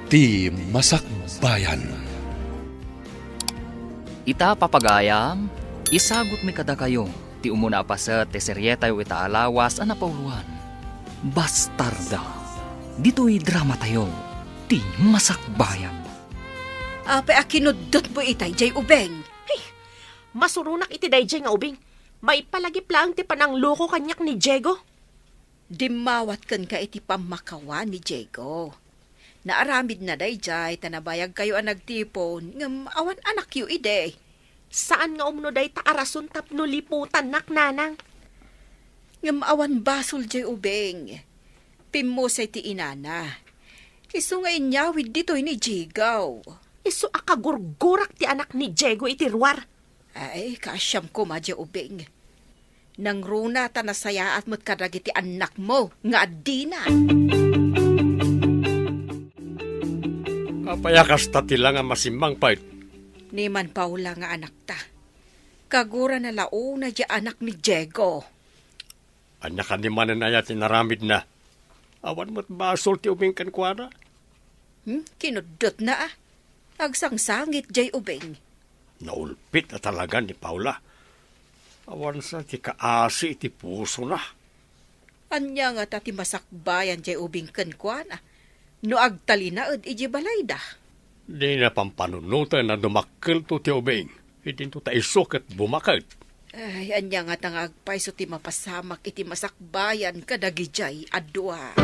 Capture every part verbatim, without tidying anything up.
Ti Masakbayan. Ita, papagayam, isagutmi kadakayo ti umuna a paset ti serietayo ita a lawas a napauloan, Bastarda. Ditoy dramatayo, Ti Masakbayan. Apay a kinuddutmo itay, Jay Ubing? Hey, masuronak iti dayjay nga ubing. Maipalagip laeng ti panangloko kaniak ni Diego. Dimmawat kenka iti pammakawan ni Diego. Naaramidna dayjay ta nabayagkayo a nagtipon, ngem awan anakyo idi. Saan nga umno dayta a rason tapno liputannak, nanang. Ngem awan basol, Jay Ubing. Pimmusay ti inana. Isu nga inyawid ditoy ni Diego. Isu a kagurgurak ti anak ni Diego iti ruar. Ay, kaasiam koma, Jay Ubing. Nangruna ta nasayaat met kadagiti annakmo nga addina. Apay a kasta ti la nga masimmangpet? Ni man Paula nga anakta. Kagurana la unay diay anak ni Diego. Ania kadi manen aya ti inaramidna? Awan met basol ti ubing kenkuana. Hmm? Kinuddutna a. Agsangsangit diay ubing. Naulpit a talaga ni Paula. Awan sa ti kaasi iti pusona. Ania ngata ti masakbayan diay ubing kenkuana no agtalinaed idiay balayda? Dina pampanunoten a dumakkelto ti ubing. Idinto ta isu ket bumaket. Ay, ania ngata nga agpayso ti mapasamak iti masakbayan kadagidiay a dua?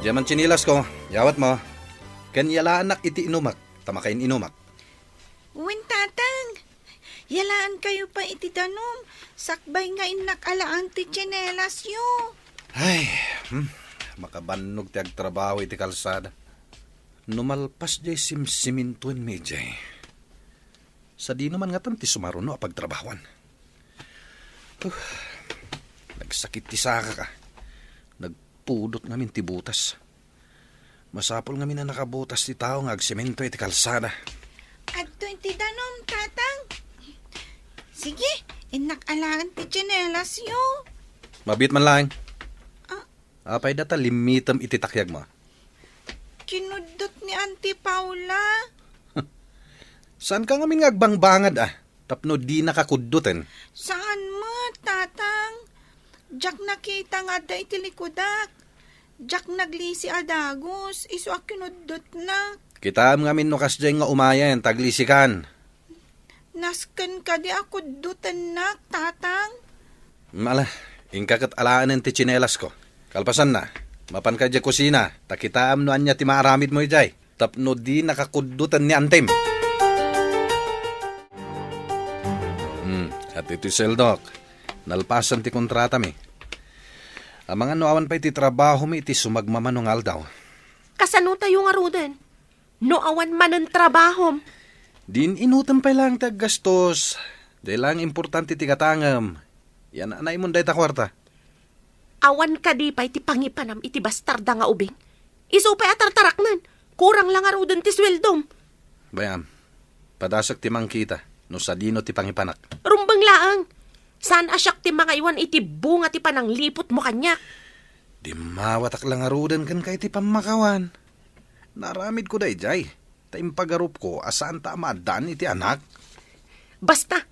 Diay man tsinilasko, yawatmo. Ken yalaannak iti inumak, ta makain-inumak. Wen, Tatang. Yalaankayo pay iti danum, sakbay nga innak alaan ti tsinelasyo. Ay, hmm, makabannog ti agtrabaho iti kalsada. No malpas diay simsimintuenmi idiay, sadino man ngatan ti sumaruno a pagtrabahoan? Uh, nagsakit ti sakak a. Nagpudot ngamin ti butas. Masapul ngamin a nakabutas ti tao nga agsemento iti kalsada. Adtoy ti danum, Tatang. Sige, innak alaan ti tsinelasyo. Mabiit man laeng. Ah. Apay dayta limmitem iti takyagmo? Kinuddut ni Auntie Paula. Saanka ngamin nga agbangbangad a tapno dinaka kudduten? Saan met, Tatang. Diak nakita nga adda iti likudak. Diak naglisi a dagus, isu a kinuddutnak. Kitaem ngamin no kasdiay nga umayen ta aglisikan. Nasken kadi a kuddutennak, Tatang? Mm, ala, inka ket alaenen ti tsinelasko. Kalpasanna, mapanka idiay kusina, ta kitaem no ania ti maaramidmo idiay, tapno dinaka kudduten ni Antem. Hmm, adtoy ti sueldok. Nalpasan ti kontratami. Amangan no awan pay ti trabahomi iti sumagmamano nga aldaw. Kasanotayo ngaruden? No awan manen trabahom? Din inutem pay laeng ti aggastos. Diay laeng importante ti gatangem. Yan-anaymon dayta kuarta. Awan kadi pay ti pangipanam iti bastarda nga ubing? Isu pay a tartaraknen. Kurang la ngaruden ti sueldom. Bay-am, padasek ti mangkita no sadino ti pangipanak. Rumbeng laeng. Saan a siak ti mangaywan iti bunga ti panangliputmo kaniak? Dimmawatak la ngaruden kenka iti pammakawan. Naaramidko daydiay, ta impagarupko a saanta a maaddaan iti anak. Basta,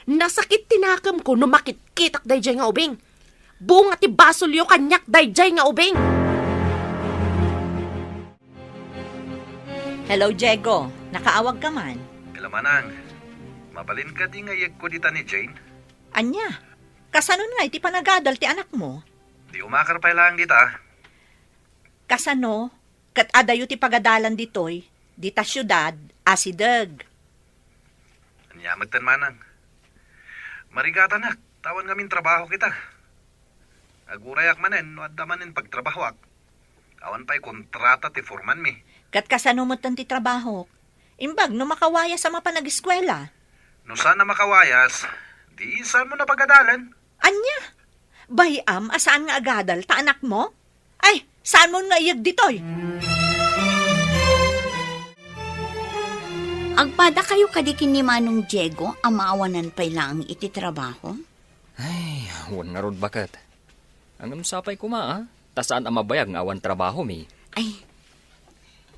nasakit ti nakemko no makitkitak daydiay nga ubing. Bunga ti basolyo kaniak daydiay nga ubing. Hello, Diego. Nakaawagka man? Hello, Manang. Mabalin kadi nga iyegko dita ni Jane? Ania? Kasanon nga iti panagadal ti anakmo? Di umakar pay laeng dita. Kasano ket adayo ti pagadalan ditoy, dita siudad, asideg? Ania metten, Manang. Marigatanak, ta awan ngamin trabaho kita. Agurayak manen no adda manen pagtrabahoak. Awan pay kontrata ti foremanmi. Ket kasano metten ti trabahok? Imbag no makawayas a mapan ageskuela? No saan a makawayas, di saanmo a pagadalen. Ania? Bay-am a saan nga agadal ta anakmo? Ay, saanmon nga iyeg ditoy? Agpadakayo kadi ken ni Manong Diego a maawanan pay laeng iti trabaho? Ay, wen ngarud, baket. Ngem sapay koma, a? Ta saan a mabayag nga awan trabahomi. Ay,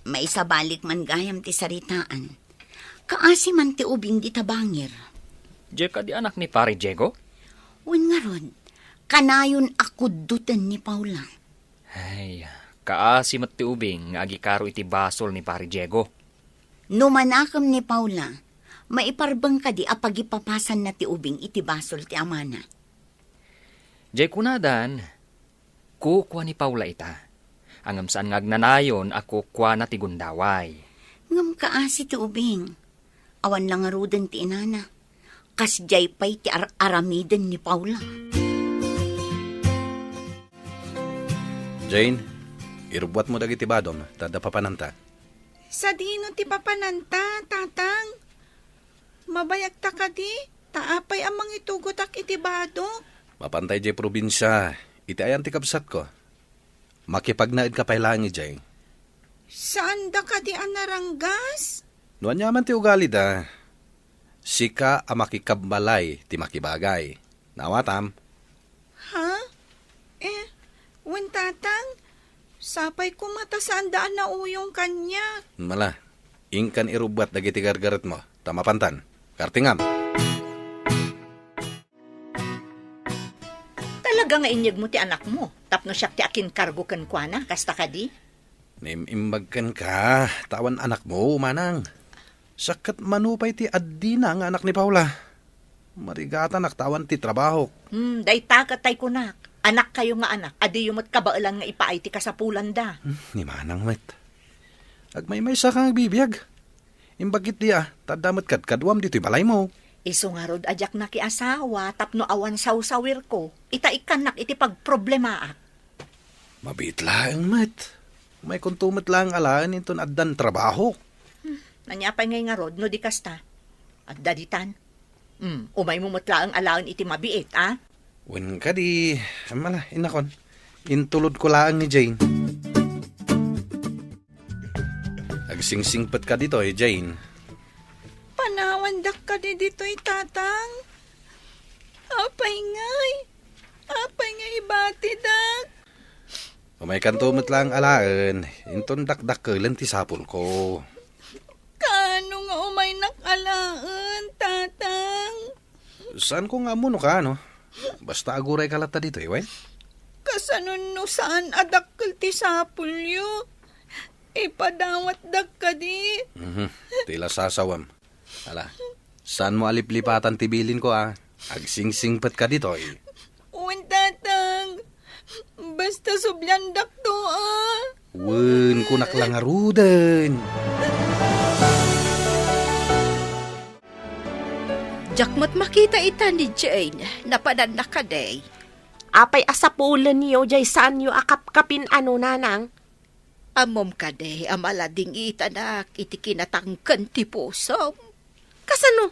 maisabalik man gayam ti saritaan. Kaasi man ti ubing dita bangir. Diay kadi anak ni Pare Diego? Wen ngarud, kanayon a kuddoten ni Paula. Ay, kaasi met ti ubing nga agikaro iti basol ni Pare Diego. No manakem ni Paula, maiparbeng kadi a pagipapasanna ti ubing iti basol ti amana? Diay kunadan, kukua ni Paula ita. Ngem saan nga agnanayon a kukuana ti gundaway. Ngem kaasi ti ubing. Awan la ngaruden ti inana. Kasdiay pay ti ar-aramiden ni Paula. Jane, irubbuatmo dagiti badom, ta adda papananta. Sadino ti papananta, Tatang? Mabayagta kadi, ta apay a mangitugotak iti badok? Mapantay diay probinsia, iti ayan ti kabsatko. Makipagnaedka pay laeng idiay. Saanda kadi a naranggas? No aniaman ti ugalida, sika a makikabbalay ti makibagay. Naawatam? Ha? Eh, wen, Tatang, sapay koma ta saanda a nauyong kaniak. Mala, inkan irubbuat dagiti gargaretmo, ta mapantan. Kartingam. Talaga nga inyegmo ti anakmo, tapno siak ti akinkargo kenkuana, kasta kadi? Naim-imbag kenka, ta awan anakmo, manang. Siak ket mano pay ti addina nga anak ni Paula. Marigatanak ta awan ti trabahok. Hmm, dayta ket tay kunak. Anakkayo nga anak, adiyo met kabaelan nga ipaay ti kasapulanda. Hmm, ni manang met. Agmaymaysa ka nga agbibiag. Imbag ketdi a, ta adda met kadkaduam ditoy balaymo. Isu ngarud a diak nakiasawa tapno awan sawsawirko, ita ikkannak iti pagproblemaak. Mabiit laeng met. Umaykonto met laeng alaen inton addan trabahok. Hmm, ania pay ngay ngarud no di kasta? Adda ditan. Hmm, umaymo met laeng alaen iti mabiit, a? Wen kadi, mala, innakon. Intulodko laeng ni Jane. Agsingsingpetka ditoy, Jane. Panawandak kadi ditoy, Tatang? Apay ngay? Apay nga ibatidak? Umaykanto met laeng alaen, inton dakdakkelen ti sapulko. Kaano nga umaynak alaen, Tatang? Saanko nga ammo no kaano. Basta agurayka latta ditoy, wen? Kasano no saan a dakkel ti sapulyo? Ipadawatdak kadi? Mhm. Ti la sasawem. Ala, saanmo a liplipatan ti bilinko, a? Agsingsingpetka ditoy. Wen, Tatang. Basta subliandakto, a. Wen, kunak la ngaruden. Diak met makita ita ni Jane. Napananna kadi? Apay a sapulenyo, diay saanyo a kapkapin, ano, nanang? Ammom kadi a maladingitanak iti kinatangken ti pusom? Kasano?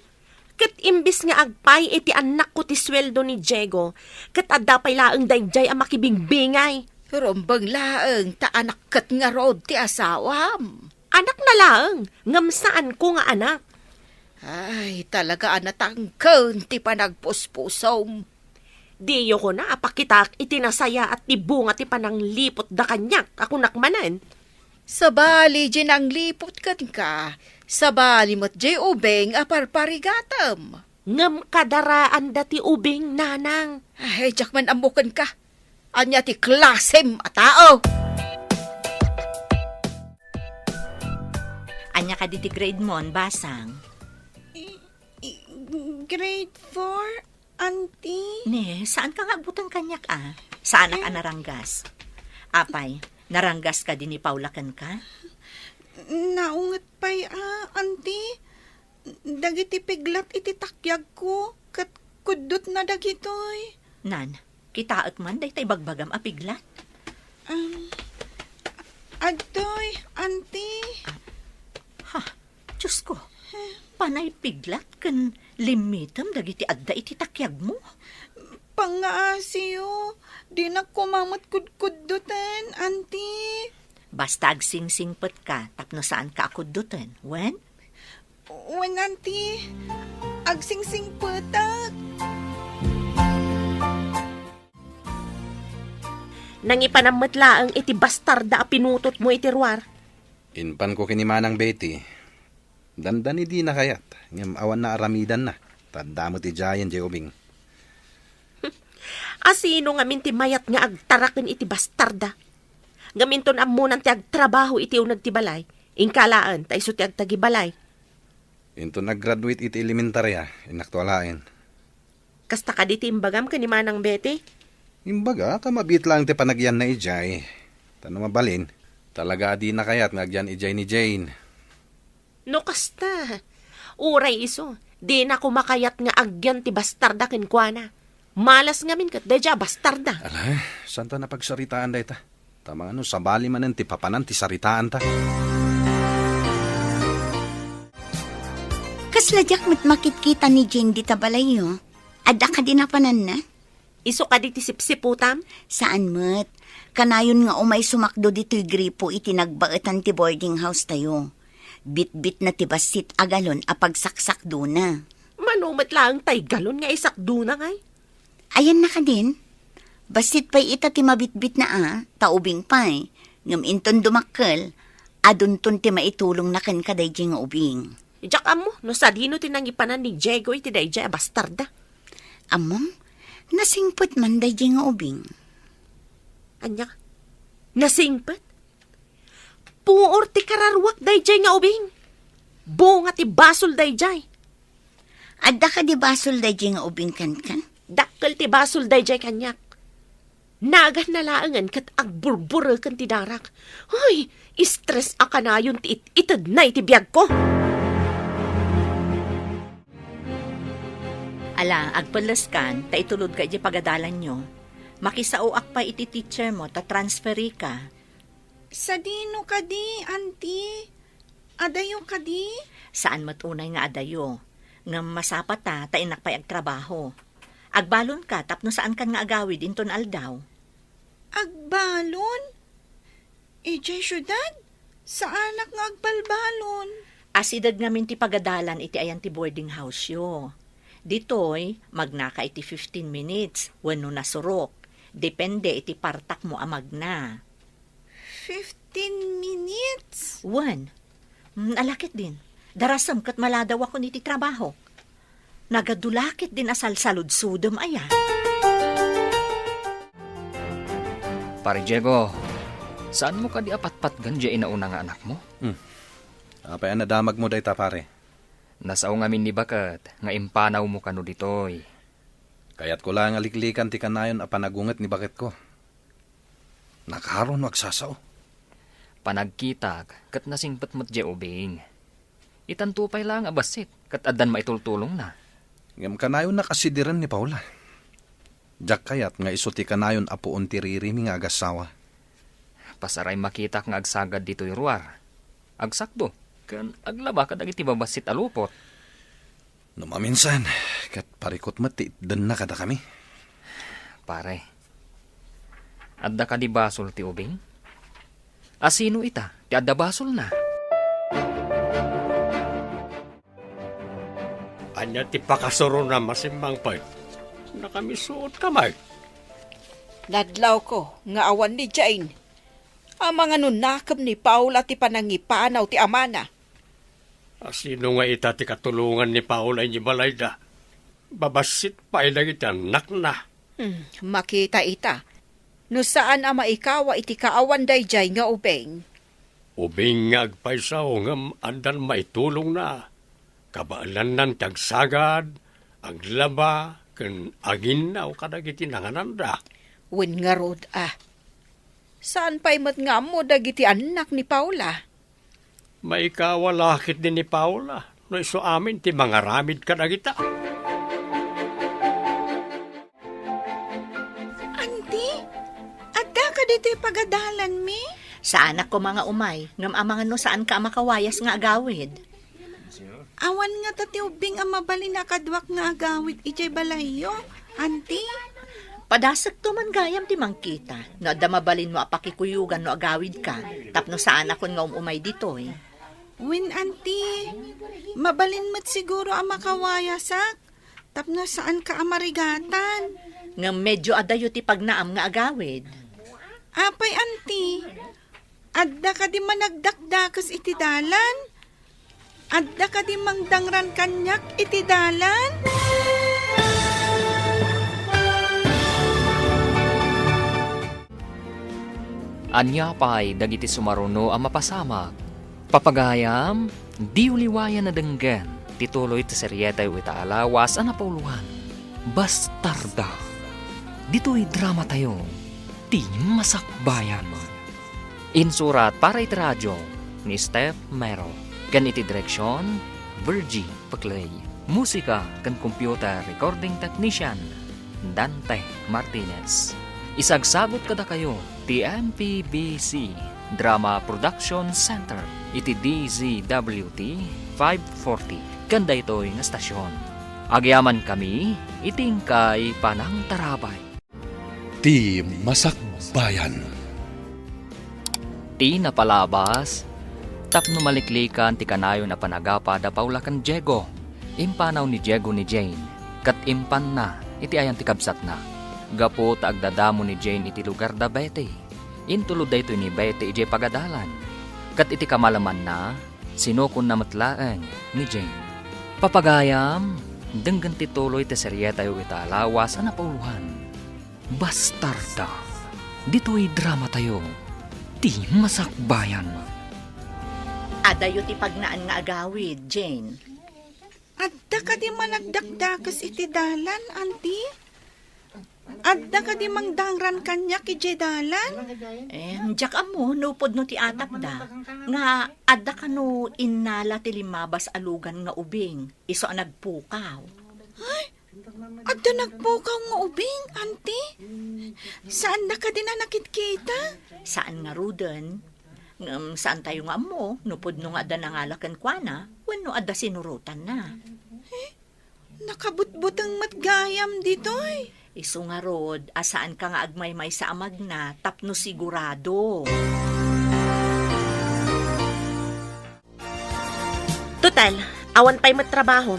Ket imbes nga agpay iti annakko ti sueldo ni Diego, ket adda pay laeng daydiay a makibingbingay. Rumbeng laeng ta anak ket ngarud ti asawam. Anakna laeng, ngem saanko nga anak. Ay, talaga a natangken ti panagpuspusom. Diyo kuna a pakitaak iti nasayaat ti bunga ti panangliputda kaniak a kunak manen. Sabali diay nangliput kenka, sabali met diay ubing a parparigatem. Ngem kadaraanda ti ubing, nanang. Ay, diak man ammo kenka. Ania ti klasem a tao? Ania kadi ti grade mon, Basang? I-, i-, grade four. Auntie? Ne, saanka nga agbuteng kaniak, a? Saanak a Eh? naranggas. Apay, naranggas kadi ni Paula kenka? Naunget pay, a, Auntie. Dagiti piglat iti takyagko, ket kuddotna dagitoy. Nan, kitaek man dayta ibagbagam a piglat? Um, adtoy, Auntie. Ha? Diosko, panay piglat ken limmitem dagiti adda iti takyagmo. Pangngaasiyo, dinak koma met kudkuddoten, Auntie. Basta agsingsingpetka tapno saanka a kuddoten, wen? Wen, Auntie. Agsingsingpetak. Nangipanam met laeng iti bastarda a pinutotmo iti ruar. Impanko ken ni Manang Betty. Dandani dina kayat, ngem awan naaramidanna. Ta adda met idiayen diay ubing. Asino ngamin ti mayat nga agtaraken iti bastarda? Ngem inton ammonan ti agtrabaho iti uneg ti balay, inka laeng ta isu ti agtagibalay. Inton nag-graduate iti elementaria, innak alaen. Kasta kadi ti imbagam ken ni Manang Betty? Imbagak a mabiit laeng ti panagyanna idiay. Ta no mabalin, talaga a dina kayat nga agyan idiay ni Jane. No kasta, uray isu, dina koma kayat nga agyan ti bastarda kenkuana. Malas ngamin ket daydiay a bastarda. Ala, saanta napagsaritaan dayta? Ta mangano sabali manen ti papanan ti saritaanta. Kasla diak met makitkita ni Jane dita balayyo. Adda kadi napananna? Isu kadi ti sipsiputam? Saan met. Kanayon nga umay sumakdo ditoy gripo iti nagbaetan ti boarding house tayo. Bitbitna ti bassit a galon a pagsaksakdona. Mano met laeng tay galon nga isakdona ngay? Ayanna kadin? Bassit pay ita ti mabitbitna a, ta ubing pay. Ngem inton dumakkel, adunton ti maitulongna kenka daydiay nga ubing. Diak ammo no sadino ti nangipanan ni Diego iti daydiay a bastarda. Ammom, nasingpet man daydiay nga ubing. Ania? Nasingpet? Puor ti kararuak daydiay nga ubing. Bunga ti basol daydiay. Adda kadi basol daydiay nga ubing kenka? Dakkel ti basol daydiay kaniak. Naganna laengen ket agburbureken ti darak. Ay, stress a kanayon ti it-itedna iti biagko. Ala, agpelleskan, ta itulodka idiay pagadalanyo. Makisaoak pay iti teacher mo, ta transferika. Sadino kadi, Auntie? Adayo kadi? Saan met unay nga adayo. Ngem masapata, ta innak pay agtrabaho. Agbalonka tapno saankan nga agawid inton aldaw. Agbalon? Idiay siudad? Saanak nga agbalbalon. Asideg ngamin ti pagadalan iti ayan ti boarding house-yo. Ditoy, magnaka iti fifteen minutes wenno nasurok. Depende iti partakmo a magna. Fifteen minutes? Wen. Mm, ala ketdin. Darasem ket maladawakon iti trabahok. Nagadu la ketdin a salsaludsodem aya. Pare Diego, saanmo kadi a patpatgen diay inauna nga anakmo? Hmm. Apay a nadamagmo dayta, pare? Nasao ngamin ni baket nga impanawmo kano ditoy. Kayatko laeng a liklikan ti kanayon a panagunget ni baketko. Nakaro no agsasao. Panagkitak ket nasingpet met diay ubing. Itanto pay laeng a bassit ket addan maitultulongna. Ngem kanayonnak a sidiren ni Paula. Diak kayat nga isu ti kanayon a puon ti ririmi nga agassawa. Pasaray makitak nga agsagad ditoy ruar. Agsakdo ken aglaba kadagiti babassit a lupot. No maminsan, ket parikut met ti itdenna kadakami. Pare, adda kadi basol ti ubing? Asino ita ti adda basolna? Ania ti pakasurona, Masimmangpet? Nakamisuotka met. Nadlawko nga awan ni Jane. Amangan no nakem ni Paula ti panangipanaw ti amana. Asino nga ita ti katulongan ni Paula idiay balayda? Babassit pay dagiti annakna. Hmm, makita ita. No saan a maikawa iti kaawan daydiay nga ubing. Ubing nga agpayso ngem addan maitulongna. Kabaelannan ti agsagad, aglaba, ken aginnaw kadagiti nangananda. Wen ngarud a. Saan pay met nga ammo dagiti annak ni Paula? Maikawa la ketdi ni Paula no isu amin ti mangaramid kadagita. Anti, adda ka ditoy pagadalanmi? Saanak koma nga umay, ngem amangan no saanka a makawayas nga agawid. Awan ngata ti ubbing a mabalin a kaduak nga agawid idiay balayyo, Anti. Padasekto man gayam ti mangkita no adda mabalinmo a pakikuyogan no agawidka, tapno saanakon nga um-umay ditoy. Wen, Anti, mabalin met siguro a makawayasak, tapno saanka a marigatan. Ngem medio adayo ti pagnaam nga agawid. Apay, anti? Adda kadi managdakdakes iti dalan? Adda kadi mangdangran kaniak iti dalan? Ania pay dagiti sumaruno a mapasamak? Papagayam, diyo liwayan a denggen ti tuloy ti serietayo ita a lawas a napauluan, Bastarda. Ditoy dramatayo, ti Masakbayan. Insurat para iti radio ni Steph Mero, ken iti direksion, Virgie Peclay. Musika ken computer recording technician, Dante Martinez. Isagsagut kadakayo ti M P B C Drama Production Center iti D Z W T five forty ken daytoy nga stasyon. Agyamankami iti inkay panangtarabay. Ti Masakbayan. Ti napalabas, tapno maliklikan ti kanayon a panagapa da Paula ken Diego, impanaw ni Diego ni Jane, ket impanna iti ayan ti kabsatna. Gapu ta agdadamo ni Jane iti lugar da Betty, intulod daytoy ni Betty idiay pagadalan, ket iti kamalamanna, sinukonna met laeng ni Jane. Papagayam, denggen ti tuloy ti serietayo ita a lawas a napauluan. Bastarda. Ditoy dramatayo, ti Masakbayan. Adayo ti pagnaan nga agawid, Jane. Adda kadi managdakdakes iti dalan, anti? Adda kadi mangdangran kaniak idiay dalan? Eh, diak ammo no pudno ti atapda, nga adda kano innala ti limmabas a lugan nga ubing, isu a nagpukaw. Ay, adda nagpukaw nga ubing, anti? Saanda kadin a nakitkita? Saan ngaruden. Ngem saantayo nga ammo no pudno nga adda nangala kenkuana wenno adda sinurotanna. Eh, nakabutbuteng met gayam ditoy. Isu ngarud a saanka nga agmaymaysa a magna tapno sigurado. Total, awan pay met trabahom.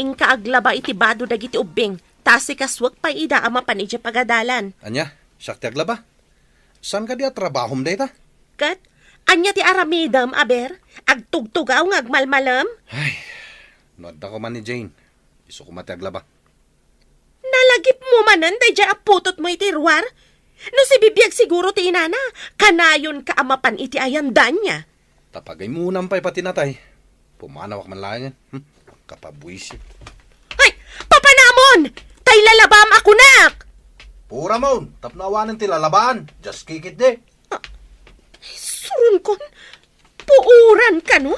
Inka aglaba iti bado dagiti ubbing, ta asikasuek pay ida a mapan idiay pagadalan. Ania? Siak ti aglaba? Saan kadi a trabahom dayta? Ket, ania ti aramidem, aber? Agtugtugaw nga agmalmalem? Ay, no adda koma ni Jane, isu koma ti aglaba. Nalagipmo manen daydiay a putotmo iti ruar? No sibibiag siguro ti inana, kanayonka a mapan iti ayan da ania? Ta pagaymunam pay pati natay, pumanawak man laengen. Hmm, kapabuisit. Ay, papanamon! Tay lalabam a kunak! Puramon, tapno awanen ti lalabaan, just kikit di. Ah, suronkon, puoran kano?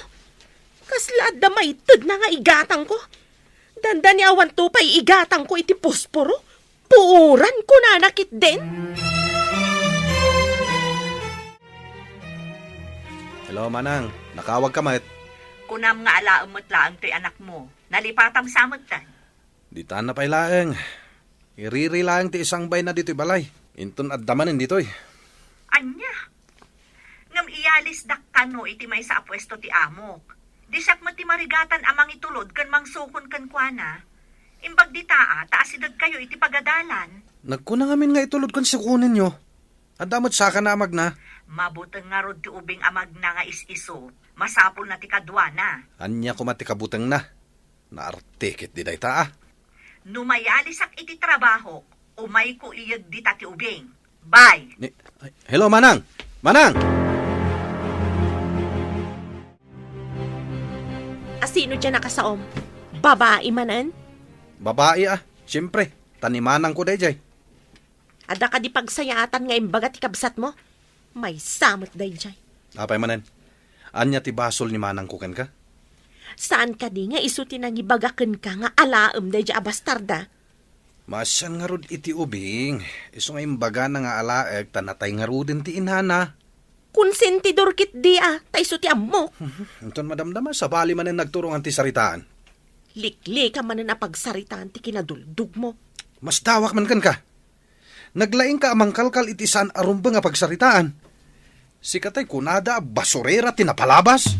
Kasla adda maitedna nga igatangko. Dandani awanto pay igatangko iti posporo. Puoran kunana ketdin. Hello, Manang. Nakawagka met? Kunam nga alaem met laeng toy anakmo. Nalipatam sa metten. Ditan na pay laeng. Iriri laeng ti isangbayna ditoy balay. Inton adda manen ditoy. Ania? Ngem iyalisdak kano iti maysa a puesto ti amok. Di siak met ti marigatan a mangitulod ken mangsukon kenkuana. Imbag dita a, ta asidegkayo iti pagadalan. Nagkuna ngamin nga itulod ken sukonenyo. Adda met sakana a magna. Mabuteng ngarud ti ubing a magna nga is-isu. Masapulna ti kaduana. Ania koma ti kabutengna? Naarte ketdi dayta a. No mayalisak iti trabahok, umayko iyeg dita ti ubing. Bye! Ni, hello, Manang! Manang! Asino diay nakasaom? Babai manen? Babai a, siempre. Ta ni manangko daydiay. Adda kadi pagsayaatan nga imbaga ti kabsatmo? Maysa met daydiay. Apay manen? Ania ti basol ni manangko kenka? Saan kadi nga isu ti nangibaga kenka nga alaem daydiay a bastarda? Maasian ngarud iti ubing, isu nga imbagana nga alaek ta natay ngaruden ti inana. Konsentidor ketdi a, ta isu ti ammok. Inton madamdama, sabali manen nagturongan ti saritaan. Liklikam manen a pagsaritaan ti kinaduldugmo. Masdawak man kenka. Naglaingka a mangkalkal iti saan a rumbeng a pagsaritaan. Sika tay kunada a basurera ti napalabas.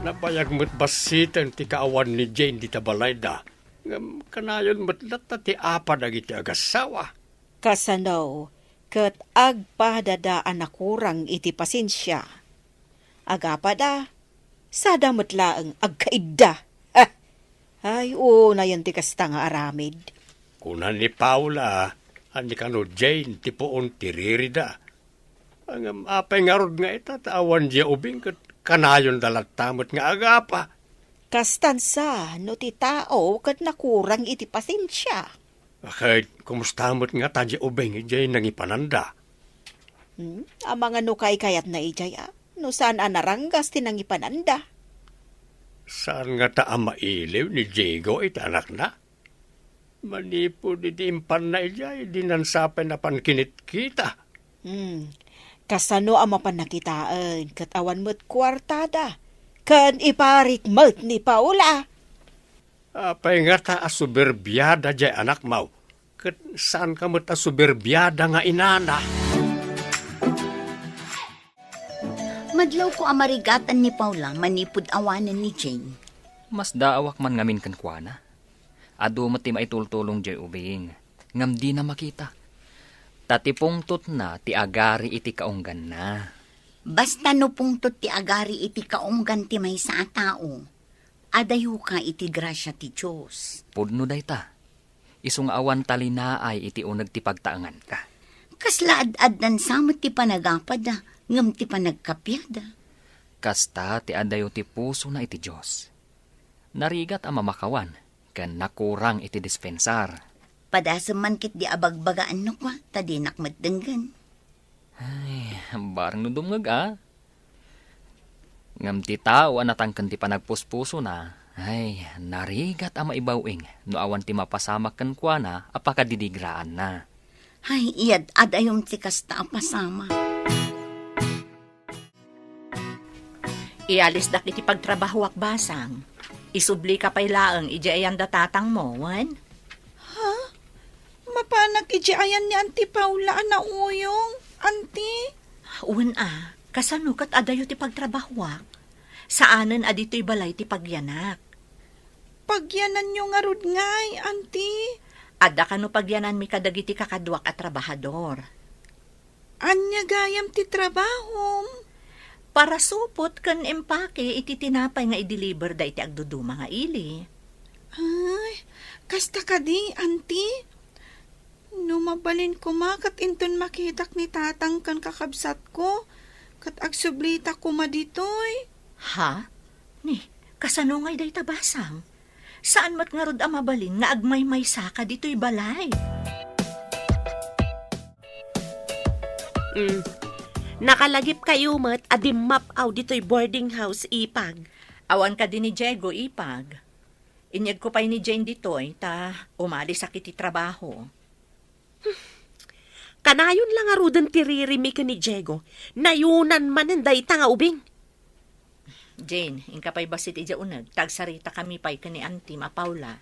Nabayag met bassiten ti kaawan ni Jane dita balayda. Ngem kanayon met latta ti apa dagiti agassawa. Kasano ket agpadada a nakurang iti pasensia? Agapada, sada met laeng agkaidda. Ha! Ay, unayen ti kasta nga aramid. Kuna ni Paula a ni kano Jane ti puon ti ririda. Ngem apay ngarud nga ita ta awan diay ubing ket kanayonda latta met nga agapa? Kastan sa no ti tao ket nakurang iti pasensia. Ket kumusta met ngata diay ubing idiay nangipananda? Hmm? Amangan no kaykayatna idiay a, no saan a naranggas ti nangipananda. Saan ngata a mailiw ni Diego iti anakna? Manipud idi impanna idiay, dinan sa pay napan kinitkita. Hmm. Kasano a mapan nakitaen ket awan met kuartada? Ken iparik met ni Paula. Apay ngata a soberbiada diay anakmo, ket saanka met a soberbiada nga inana? Madlawko a marigatan ni Paula manipud awanen ni Jane. Masdaawak man ngamin kenkuana. Adu met ti maitultulong diay ubing, ngem dina makita. Ta ti pungtotna ti agari iti kaungganna. Basta no pungtot ti agari iti kaunggan ti maysa a tao, adayoka iti grasia ti Dios. Pudno dayta. Isu nga awan talinaay iti uneg ti pagtaenganka. Kasla ad-addan sa met ti panagapada ngem ti panagkapiada. Kasta ti adayo ti pusona iti Dios. Narigat a mamakawan ken nakurang iti dispensar. Padasem man ketdi a bagbagaanno kua, ta dinak met denggen. Ay, bareng no dumngeg a. Ngem ti tao a natangken ti panagpuspusona, ay, narigat a maibaw-ing no awan ti mapasamak kenkuana a pakadidigraanna. Ay, iyad-adayom ti kasta a pasamak. Ialisdak iti pagtrabahoak, Basang. Isublika pay laeng idiay ayan da tatangmo, wen? Ha? Mapanak idiay ayan ni Auntie Paula a nauyong, Auntie? Wen a, kasano ket adayo ti pagtrabahoak? Saanen a ditoy balay ti pagyanak. Pagyananyo ngarud ngay, Auntie? Adda kano pagyananmi kadagiti kakaduak a trabahador. Ania gayam ti trabahom? Parasupot ken empake iti tinapay nga i-deliver da iti agduduma nga ili. Ay, kasta kadi, Auntie? No mabalin koma ket inton makitak ni Tatang ken kakabsatko, ket agsublita koma ditoy. Ha? Ni, kasano ngay dayta, Basang? Saan met ngarud a mabalin nga agmaymaysaka ditoy balay? Mm. Nakalagipkayo met a dimmap-aw ditoy boarding house, Ipag. Awan kadi ni Diego, Ipag. Inyegko pay ni Jane ditoy, ta umalisak iti trabaho. Kanayon la ngaruden ti ririmi ken ni Diego, nayunan manen dayta nga ubing. Jane, inka pay bassit idiay uneg, ta agsaritakami pay ken ni Auntie a Paula.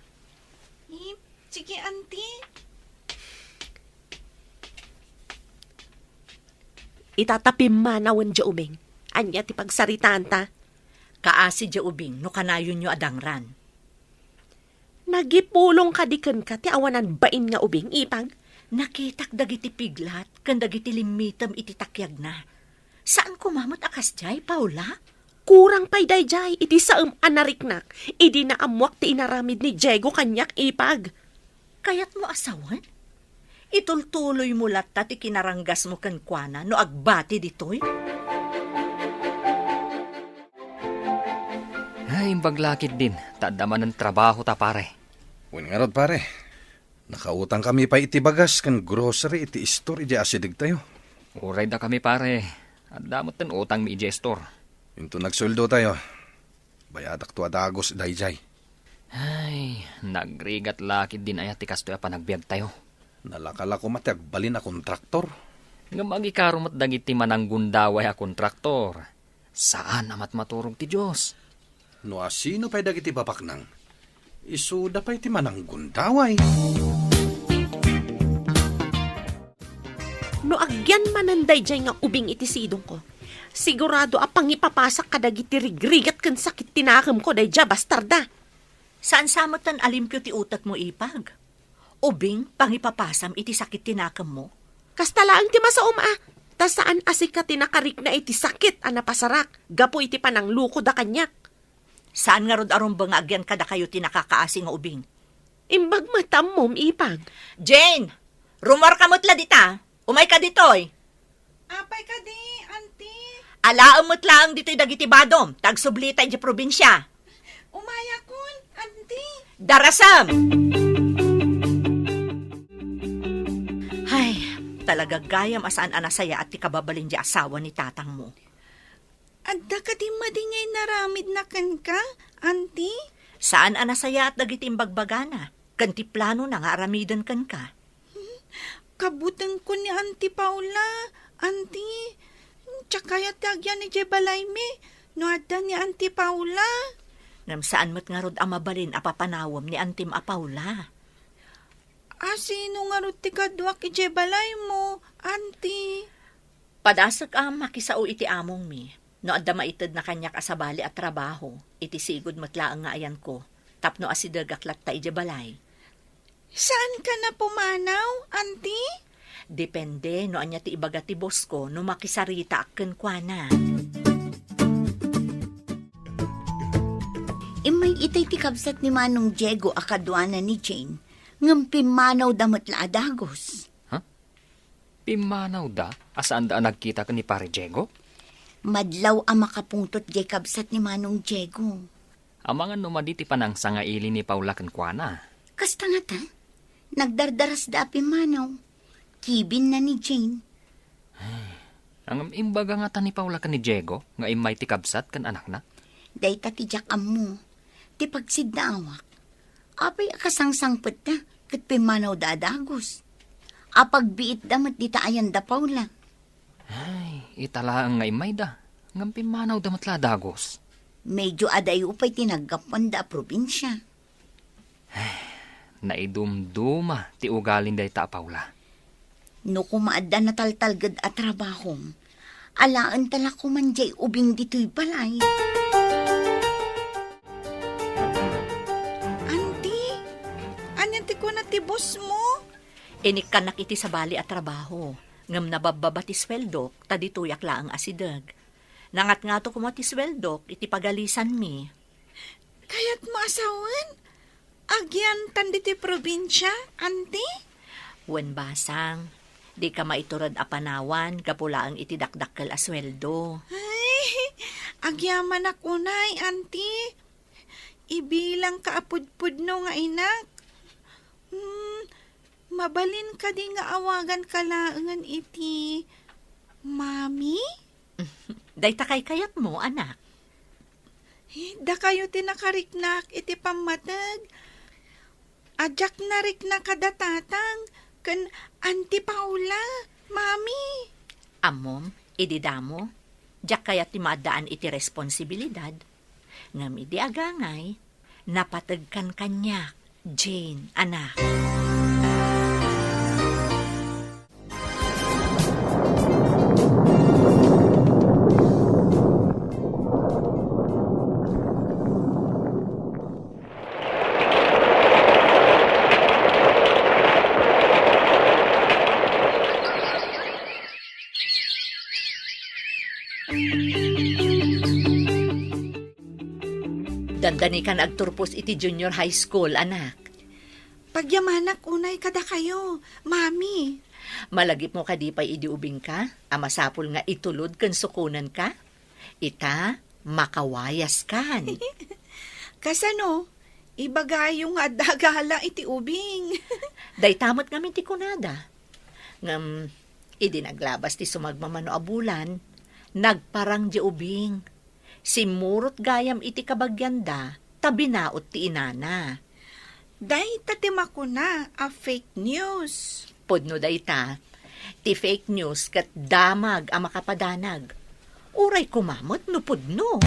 Ni, sige, Auntie. Ita ta pimmanawen diay ubing. Ania ti pagsaritaanta? Kaasi diay ubing no kanayonyo a dangran. Nagipulong kadi kenka ti awanan bain nga ubing, Ipag? Nakitak dagiti piglat ken dagiti limmitem iti takiagna. Saan koma met a kasdiay, Paula? Kurang pay daydiay iti saem a nariknak idi naammoak ti inaramid ni Diego kaniak, Ipag. Kayatmo a sawen? Itultuloymo latta ti kinaranggasmo kenkuana no agbati ditoy? Ay, imbag la ketdin, ta adda manen trabahota, pare. Wen ngarud, pare. Nakautangkami pay iti bagas ken grocery iti istor idiay asidegtayo. Uray dakami, pare. Adda metten utangmi idiay istor. Inton agsueldotayo, bayadakto a dagus daydiay. Ay, nagrigat la ketdin aya ti kastoy a panagbiagtayo. Nalaka la koma ti agbalin a kontraktor. Ngem agikaro met dagiti mananggundaway a kontraktor. Saan a matmaturog ti Dios. No asino pay dagiti babaknang, isuda pay ti mananggundaway. No agyan manen daydiay nga ubing iti sidongko, sigurado a pangipapasak kadagiti rigrigat ken sakit ti nakemko daydiay a bastarda. Saan sa metten a limpio ti utekmo, Ipag? Ubing, pangipapasam iti sakit ti nakemmo? Kasta laeng ti masaom a, ta saan a sika ti nakarikna iti sakit a napasarak gapu iti pananglukoda kaniak. Saan ngarud a rumbeng nga agyan kadakayo ti nakakaasi nga ubing? Imbag met ammom, Ipag. Jane! Rumuarka met la dita. Umayka ditoy. Apay kadi, Auntie? Alaem met laeng ditoy dagiti badom, ta agsublita idiay probinsia. Umayakon, Auntie. Darasem! Ay, talaga gayam a saan a nasayaat ti kababalin diay asawa ni tatangmo. Adda kadi madi nga inaramidna kenka, Auntie? Saan a nasayaat dagiti imbagbagana, ken ti planona nga aramiden kenka. Kabutengko ni Auntie Paula, Auntie. Diak kayat ti agyan idiay balaymi no adda ni Auntie Paula. Ngem saan met ngarud a mabalin a papanawem ni Auntiem a Paula. A, sino ngarud ti kaduak idiay balaymo, Auntie? Padasek a makisao iti amongmi. No adda maitedna kaniak a sabali a trabaho, iti sigud met laeng nga ayanko, tapno asidegak latta idiay balay. Saanka a pumanaw, Auntie? Depende no ania ti ibaga ti boss ko no makisaritaak kenkuana. Immay itay ti kabsat ni Manong Diego a kaduana ni Jane, ngem pimmanawda met la a dagus. Ha? Pimmanawda a saanda a nagkita ken ni Pare Diego? Madlaw a makapungtot diay kabsat ni Manong Diego. Amangan no madi ti panangsangaili ni Paula kenkuana. Kasta ngata, nagdardarasda a pimmanaw. Kibinna ni Jane. Ngem imbaga ngata ni Paula ken ni Diego nga immay ti kabsat ken anakna? Dayta ti diak ammo. Ti pagsiddaawak, apay a kasangsangpetta ket pimmanawda a dagus? Apagbiitda met dita ayan da Paula. Ay, ita laeng nga immayda, ngem pimmanawda met la a dagus. Medyo adayo pay ti naggapuanda a probinsia. Naidumduma ti ugalin dayta a Paula. No koma adda nataltalged a trabahom, alaenta la koman diay ubing ditoy balay. Auntie, ania ti kuna ti boss mo? Inikkannak iti sabali a trabaho, ngem nababbaba ti sueldok, ta ditoyak laeng asideg. Nangatngato koma ti sueldok iti pagalisanmi. Kayatmo a sawen? Agyantan ditoy probinsia, Auntie? Wen basang, dika maitured a panawan gapu laeng iti dakdakkel a sueldo. Ay, agyamanak unay, Auntie. Ibilangka a pudpudno nga inak. Hmm, mabalin kadi nga awaganka laengen iti Mami? Dayta kaykayatmo, anak. Eh, dakayo ti nakariknak iti pammateg. A diak narikna kada tatang ken Auntie Paula, Mami. Ammom, idi damo, diak kayat ti maaddaan iti responsibilidad. Ngem idi agangay, napategkan kaniak, Jane, anak. Dandani kan agturpos iti junior high school, anak. Pagyamanak unay kadakayo, Mami. Malagipmo kadi pay idi ubingka a masapul nga itulod ken sukonenka? Ita, makawayaskan. Kasano? Ibagayo nga adda gala iti ubing. Dayta met ngamin ti kunada. Ngem, idi naglabas ti sumagmamano a bulan, nagparang diay ubing. Simmurot gayam iti kabagianda, ta binaut ti inana. Dayta ti makuna a fake news. Pudno dayta. Ti fake news ket damag a makapadanag. Uray koma met no pudno.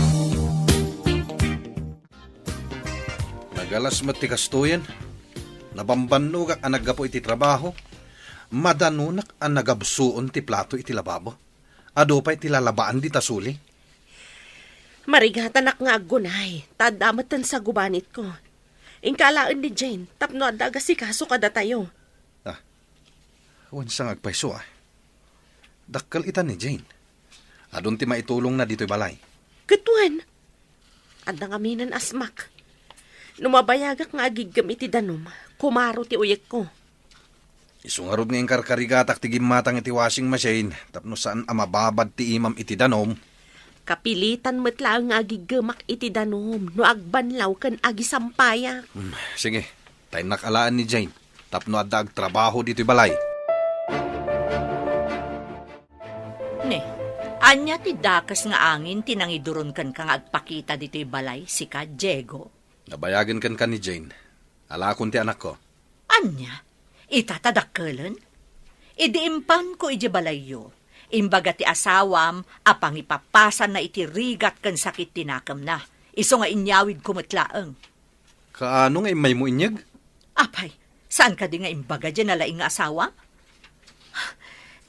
Nagalas met ti kastoyen. Nabambannogak a naggapu iti trabaho. Madanonak a nagabsuon ti plato iti lababo. Adu pay ti lalabaan dita suli. Marigatanak nga aggunay, ta adda metten sa gubanitko. Inka alaen ni Jane tapno adda agasikaso kadatayo. Ah, wen sa nga agpayso, ah. Dakkel ita ni Jane. Adun ti maitulongna ditoy balay. Ket wen, adda ngaminen asmak. No mabayagak nga agiggem iti danum, kumaro ti uyekko. Isu ngarud nga inkarkarigatak ti gimmatang iti washing machine tapno saan a mababad ti imam iti danum. Kapilitan met laeng nga agiggemak iti danum no agbanlaw ken agisampayak. Hmm, sige, ta innak alaen ni Jane tapno adda agtrabaho ditoy balay. Ne, ania ti dakes nga angin ti nangiduron kenka nga agpakita ditoy balay, sika, Diego? Nabayagen kenka ni Jane. Alaakon ti anakko. Ania? Ita ta dakkelen? Idi impanko idiay balayyo, imbaga ti asawam a pangipapasanna iti rigat ken sakit ti nakemna, isu nga inyawidko met laeng. Kaano nga immaymo inyeg? Apay, saan kadi nga imbaga diay nalaing nga asawam?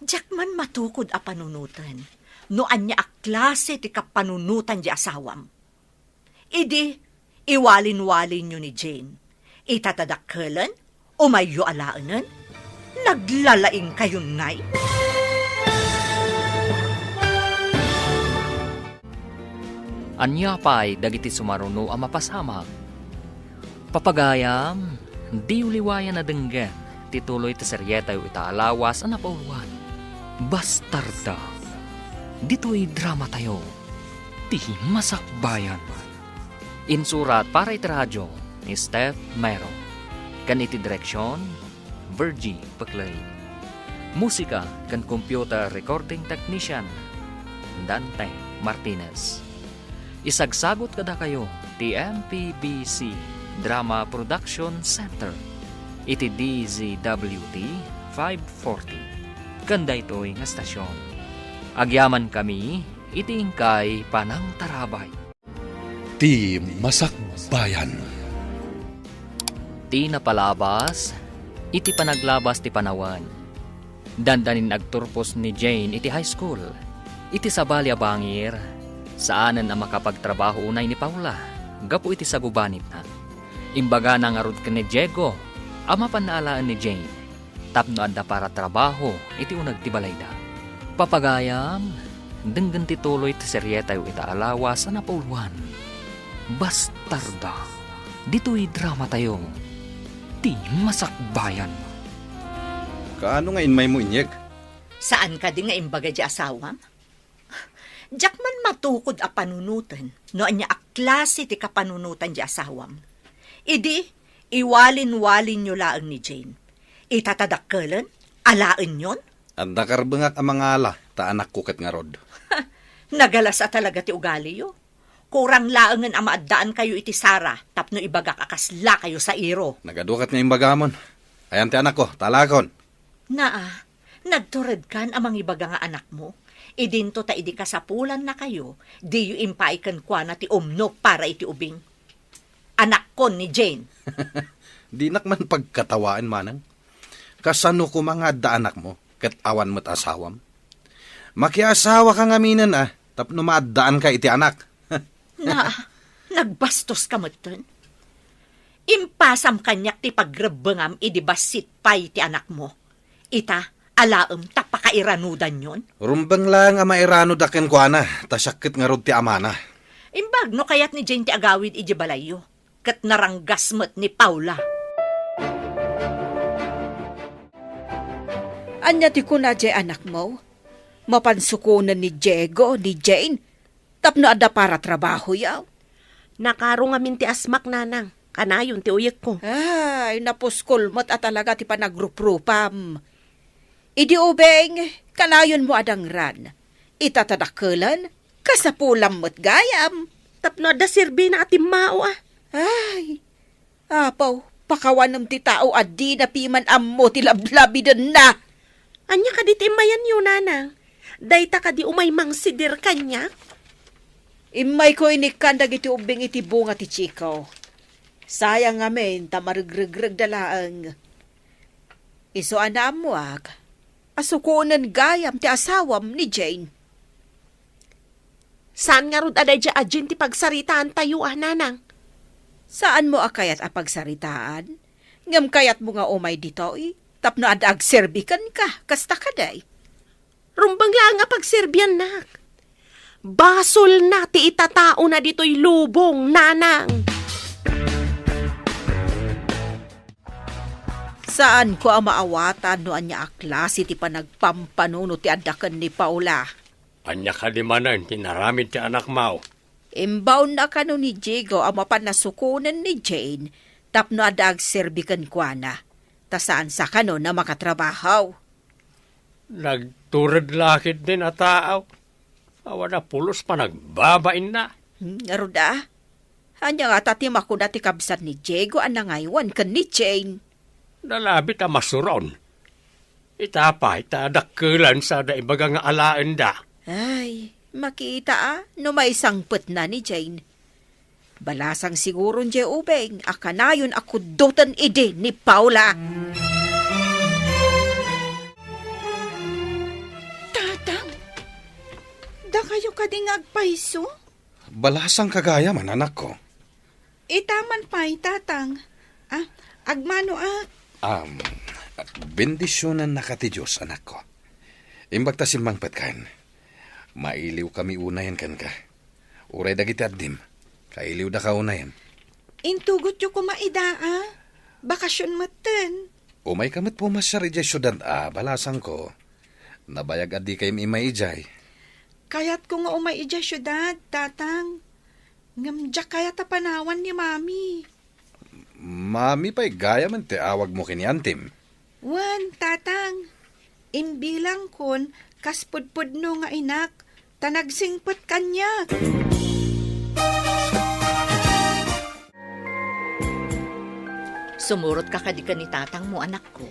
Diak man matukod a panunoten no ania a klase ti kapanunotan diay asawam. Idi, iwalin-walinyo ni Jane. Ita ta dakkelen, umayyo alaenen. Naglalaingkayon ngay? Ania pay dagiti sumaruno a mapasamak? Papagayam, diyo liwayan a denggen ti tuloy ti serietayo ita a lawas a napauluan, Bastarda. Ditoy dramatayo, ti Masakbayan. Insurat para iti radio ni Steph Mero, ken iti direksion, Virgie Peclay. Musika ken computer recording technician, Dante Martinez. Isagsagut kadakayo ti M P B C Drama Production Center iti D Z W T five forty ken daytoy nga stasyon. Agyamankami iti inkay panangtarabay. Ti Masakbayan. Ti napalabas iti panaglabas ti panawen. Dandanin agturpos ni Jane iti high school. Iti sabali a bangir, saanen a makapagtrabaho unay ni Paula gapu iti sagubanitna. Imbagana ngarud ken ni Diego a mapanna alaen ni Jane tapno adda para trabaho iti uneg ti balayda. Papagayam, denggen ti tuloy ti serietayo ita a lawas a napauluan, Bastarda. Ditoy dramatayo, ti Masakbayan. Kaano nga inmaymo inyeg? Saan kadi nga imbaga diay asawam? Diak man matukod a panunoten no ania a klase ti kapanunotan diay asawam. Idi, iwalin-walinyo laeng ni Jane. Ita ta dakkelen, alaenyon? Adda karbengak a mangala ta anakko ket ngarud. Nagalasa talaga ti ugaliyo. Kurang laengen a maaddaankayo iti sara tapno ibagak a kaslakayo sairo. Nagadukat nga imbagamon. Ayan ti anakko, ta alaekon. Naa, nagturedkan a mangibaga nga anakmo. Idinto ta idi kasapulannakayo, diyo impaay kenkuana ti umno para iti ubing. Anakkon ni Jane. Dinak man pagkatawaen, manang. Kasano koma nga adda anakmo, ket awan met asawam? Makiasawaka ngaminen, a, tapno maaddaanka iti anak. Naa, nagbastoska metten. Impasam kaniak ti pagrebbengam idi bassit pay ti anakmo. Ita, alaem ta pakairanudanyon? Rumbeng laeng a mairanoda kenkuana, ta siak ket ngarud ti amana. Imbag no kayat ni Jane ti agawid idiay balayyo, ket naranggas met ni Paula. Ania ti kuna diay anakmo? Mapan sukonen ni Diego, ni Jane, tapno adda para trabahoyo? Nakaro ngamin ti asmak, nanang. Kanayon ti uyekko. Ay, napuskol met a talaga ti panagruprupam. Idi ubing, kanayonmo a dangran. Ita ta dakkelen, kasapulam met gayam. Tapno adda serbina a timmao, a. Ay, Apo, pakawanem ti tao a dina piman ammo ti lablabidenna. Ania kadi ti immayanyo, nanang? Dayta kadi umay mangsidir kaniak? Immayko inikkan dagiti ubbing iti bunga ti chiko. Sayang ngamin ta maregregregda laeng. Isu a naammoak a sukonen gayam ti asawam ni Jane. Saan ngarud a daydiay a Jane ti pagsaritaantayo, a, nanang? Saanmo a kayat a pagsaritaan? Ngem kayatmo nga umay ditoy tapno adda agserbi kenka, kasta kadi? Rumbeng laeng a pagserbiannak. Basolna ti itataona ditoy lubong, nanang. Saanko a maawatan no ania a klase ti panagpampanunot ti adda ken ni Paula. Ania kadi manen ti inaramid ti anakmo? Imbaonna kano ni Diego a mapan a sukonen ni Jane tapno adda agserbi kenkuana, ta saan sa kano a makatrabaho. Nagtured la ketdin a tao. Awan a pulos panagbabainna. Hmm, ngarud a? Ania ngata ti makuna ti kabsat ni Diego a nangaywan ken ni Jane? Nalabit a masuron. Ita pay ta dakkelan sada ibaga nga alaenda. Ay, makita a no maisangpetna ni Jane. Balasang siguron diay ubing a kanayon a kuddoten idi ni Paula. Tatang, dakayo kadi nga agpayso? Balasang kagayam, anakko. Ita man pay, Tatang. Ah, agmano ak. Am, bendisionannaka ti Dios, anakko. Imbag ta simmangpetkan. Mailiwkami unayen kenka. Uray dagiti addim, kailiwdaka unayen. Intugotyo koma ida a. Bakasion metten. Umayka met pumasiar idiay siudad a, balasangko. Nabayag a dikaymi immay idiay. Kayatko nga umay idiay siudad, Tatang. Ngem diak kayat a panawan ni Mami. Mami pay gayamen ti awagmo ken ni Antim. Wen, Tatang. Imbilangkon kas pudpudno nga inak, ta nagsingpet kaniak. Sumurotka kadi ken ni tatangmo, anakko?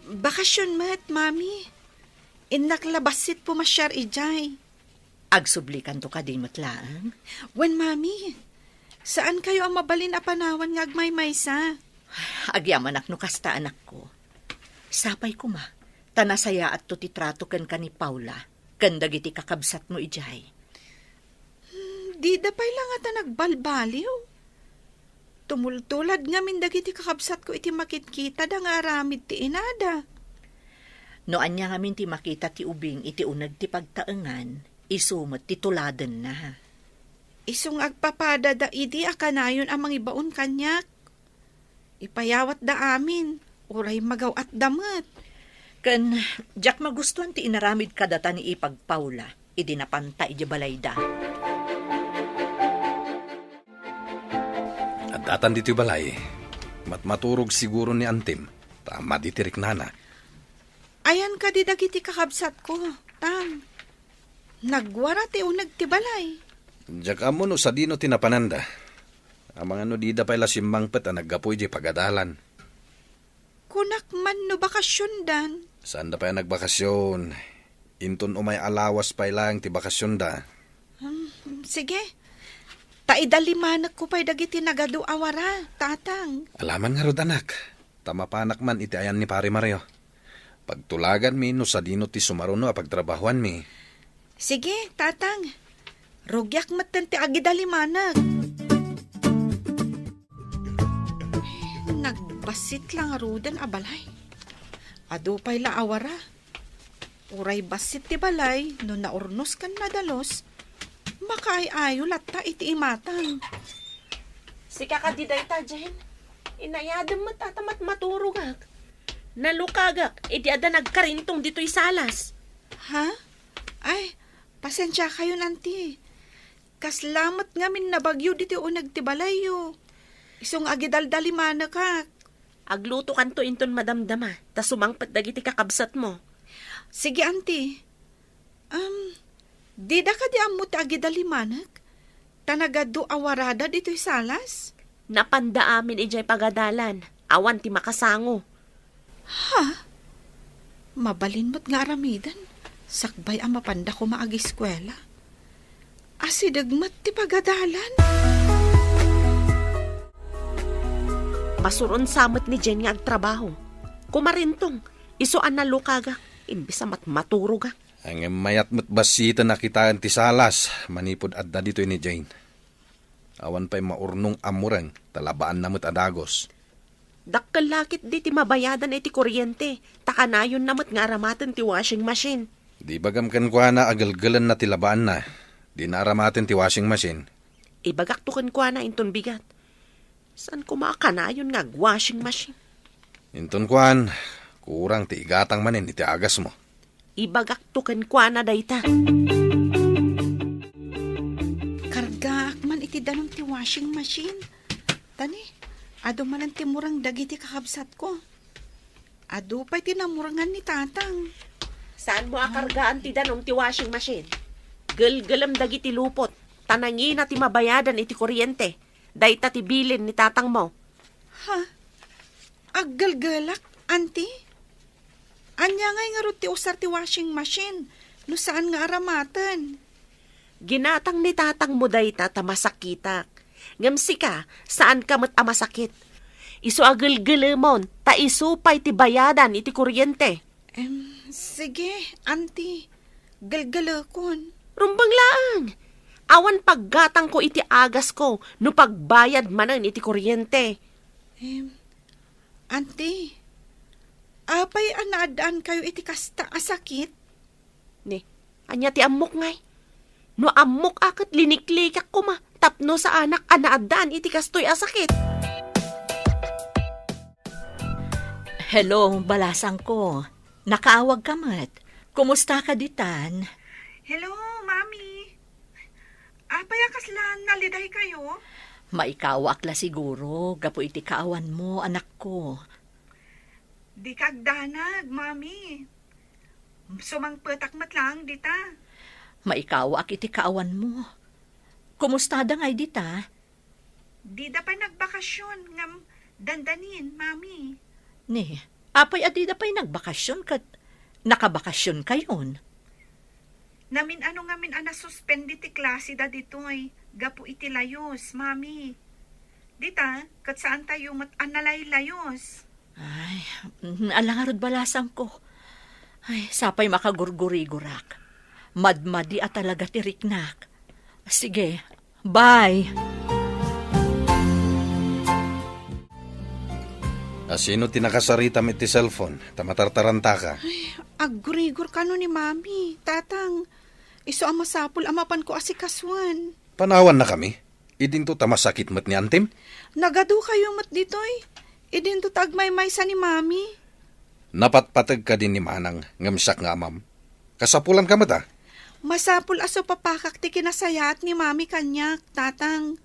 Bakasion met, Mami. Innak la bassit pumasiar idiay. Agsublikanto kadi met laeng? Wen, Mami. Saankayo a mabalin a panawan nga agmaymaysa. Agyamanak no kasta, anakko. Sapay koma, ta nasayaatto ti trato kenka ni Paula ken dagiti kakabsatmo idiay. Hmm, dida pay la ngata nagbalbaliw. Tumultulad ngamin dagiti kakabsatko iti makitkitada nga aramid ti inada. No ania ngamin ti makita ti ubing iti uneg ti pagtaengan, isu met ti tuladenna. Isu nga agpapadada idi a kanayon a mangibaon kaniak. Ipayawatda amin, uray magaw-atda met. Ken diak magustuan ti inaramid kadata ni Ipag Paula idi napanta idiay balayda. Adda tan ditoy balay. Matmaturog siguro ni Antim, ta madi ti riknana. Ayan kadi dagiti kakabsatko, Tang? Nagwara ti uneg ti balay. Diak ammo no sadino ti napananda. Amangan no dida pay la simmangpet a naggapu idiay pagadalan. Kunak man no bakasiondan. Saanda pay a nagbakasion. Inton umay a lawas pay laeng ti bakasionda. Hmm, sige. Ta idalimanekko pay dagiti nagadu a wara, Tatang. Alaman ngarud, anak. Ta mapanak man iti ayan ni Pare Mario. Pagtulaganmi no sadino ti sumaruno a pagtrabahoanmi. Sige, Tatang. Rugiak metten ti agidalimanek. Nagbassit la ngaruden a balay. Adu pay la a wara. Uray bassit ti balay no naurnos ken nadalus, makaay-ayo latta iti imatang. Sika kadi dayta, Jen? Inayadem met a ta matmaturogak. Nalukagak idi adda nagkarintong ditoy salas. Ha? Ay, pasensiakayon, Auntie. Kasla met ngamin nabagyo ditoy uneg ti balayyo. Isu nga agidaldalimanekak. Aglutokanto inton madamdama, ta sumangpet dagiti kakabsatmo. Sige, Auntie. Am, dida kadi ammo ti agidalimanek? Ta nagadu a warada ditoy salas? Napanda amin idiay pagadalan. Awan ti makasango. Ha? Mabalin met nga aramiden, sakbay a mapanda koma agiskuela. Asideg met ti pagadalan. Masuron sa met ni Jen nga agtrabaho. Kumarintong, isu a nalukagak, imbes a matmaturogak. Ngem mayat met bassiten a kitaen ti salas manipud adda ditoy ni Jane. Awan pay maurnong a mureng, ta labaanna met a dagus. Dakkel la ketdi ti mabayadan iti kuryente, ta kanayonna met nga aramaten ti washing machine. Di bagam kenkuana a gelgelenna ti labaanna. Dina aramaten ti washing machine. Ibagakto kenkuana inton bigat. Saan koma a kanayon nga ag-washing machine? Inton kuan, kurang ti igatang manen iti agasmo. Ibagakto kenkuana dayta. Kargaak man iti danum ti washing machine. Tani, adu manen ti mureng dagiti kakabsatko. Adu pay ti namurengan ni Tatang. Saanmo a kargaan ti danum ti washing machine? Gelgelem dagiti lupot, ta nangina ti mabayadan iti kuryente. Dayta ti bilin ni tatangmo. Ha? Aggelgelak, Auntie? Ania ngay ngarud ti usar ti washing machine no saan nga aramaten? Ginatang ni tatangmo dayta ta masakitak. Ngem sika, saanka met a masakit. Isu a gelgelemon, ta isu pay ti bayadan iti kuryente. Em, sige, Auntie. Gelgelekon. Rumbeng laeng. Awan paggatangko iti agasko no pagbayad manen iti kuryente. Em, Auntie, apay a naaddaankayo iti kasta a sakit? Ni, ania ti ammok ngay? No ammok a ket liniklikak koma tapno saanak a naaddaan iti kastoy a sakit. Hello, balasangko. Nakaawagka met. Kumustaka ditan? Hello, Mami. Apay a kasla nalidaykayo? Maikawaak la siguro gapu iti kaawanmo, anakko. Dika agdanag, Mami. Sumangpetak met laeng dita. Maikawaak iti kaawanmo. Kumustada ngay dita? Dida pay nagbakasyon ngem dandanin, Mami. Ni, apay a dida pay nagbakasyon ket nakabakasyon kayon? Namin-ano ngamin a nasuspend ti klase da ditoy gapu iti layus, Mami. Dita, ket saantayo met a nalaylayus. Ay, mhm, ala ngarud balasangko. Ay, sapay makagurgurigorak. Madmadi a talaga ti riknak. Sige, bye. Asino ti nakasaritam iti cellphone, ta matartarantaka? Ay, aggurigor kano ni Mami, Tatang. Isu a masapul a mapanko asikasuen. Panawannakami? Idinto ta masakit met ni antim? Nagadukayo met ditoy. Idinto ta agmaymaysa ni Mami. Napatpateg kadi ni Manang ngem siak nga amam. Kasapulanka met a. Masapul a supapakak ti kinasayaat ni Mami kaniak, Tatang.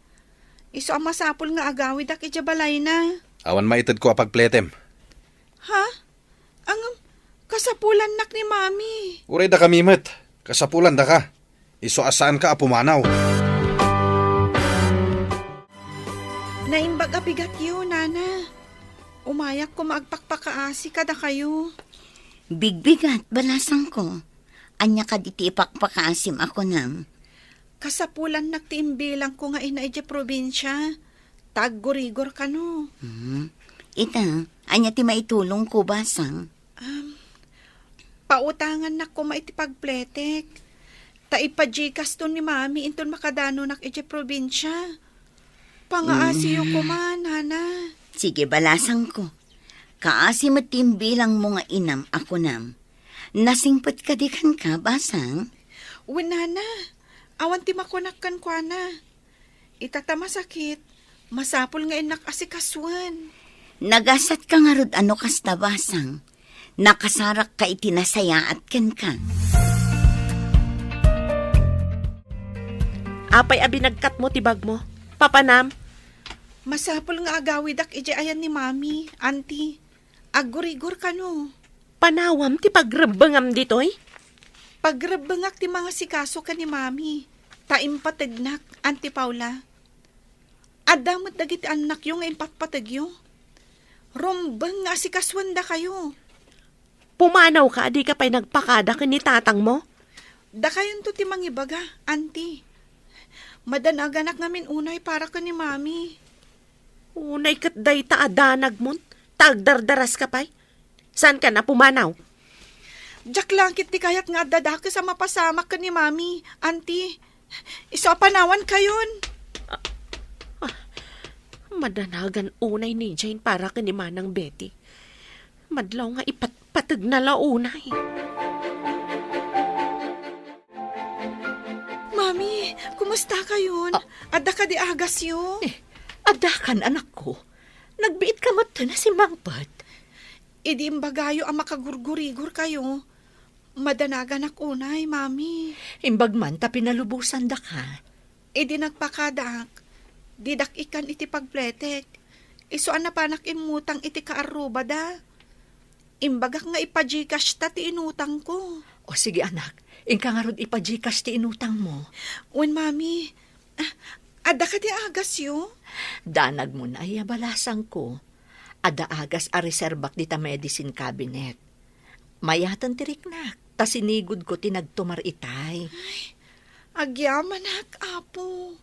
Isu a masapul nga agawidak idiay balayna. Awan maitedko a pagpletem. Ha? Ngem, kasapulannak ni Mami. Uray dakami met, kasapulandaka. Isu a saanka a pumanaw. Naimbag a bigatyo, Nana. Umayak koma agpakpakaasi kadakayo. Bigbigat, balasangko. Ania kadi ti ipakpakaasim a kunam? Kasapulannak ti imbilangko nga ina idiay probinsia. Ta aggurigor kano. Hmm. Ita, ania ti maitulongko, basang? Um, pautangannak koma iti pagpletek. Ta ipa-Gcash to ni Mami inton makadanonak idiay probinsia. Pangaasiyo Mm. koma, Nana. Sige, balasangko. Kaasi met ti imbilangmo nga inam a kunam. Nasingpet kadi kenka, basang? Wen, Nana. Awan ti makunak kenkuana. Ita ta masakit, masapul nga innak asikasuen. Nagasatka ngarud a no kasta, basang. Nakasarakka iti nasayaat kenka. Apay a binagkatmo ti bagmo? Papanam? Masapul nga agawidak idiay ayan ni Mami, Auntie. Aggurigor kano. Panawam ti pagrebbengam ditoy? Pagrebbengak ti mangasikaso ken ni Mami, ta impategnak, Auntie Paula. Adda met dagiti annakyo nga impatpategyo. Rumbeng nga asikasuendakayo. Pumanawka a dika pay nagpakada ken ni tatangmo? Dakayonto ti mangibaga, Auntie. Madanaganak ngamin unay para ken ni Mami. Unay ket dayta a danagmon, ta agdardaraska pay. Saankan a pumanaw? Diak la ket ti kayat nga adda dakes a mapasamak ken ni Mami, Auntie. Isu a panawankayon. A-, Madanagan unay ni Jane para ken ni Manang Betty. Madlaw nga ipatpategna la unay. Mami, kumusta kayon? Ah. Adda kadi agasyo? Eh, addakan, anakko. Nagbiit ka met a simangpet. Idi imbagayo a makagurgurigor kayo, madanaganak unay, Mami. Imbag man ta pinalubosan daka. Idi nagpakadak, didak ikkan iti pagpletek. Isu a napanak immutang iti kaarrubada. Imbagak nga ipa-Gcash ta ti inutangko. O sige, anak, inka ngarud ipa-Gcash ti inutangmo. Wen, Mami. Ah, adda kadi agasyo? Danagmo nay a balasangko. Adda agas a reserbak dita medicine cabinet. Mayaten ti riknak, ta sinigudko ti nagtumar itay. Ay, agyamanak, Apo.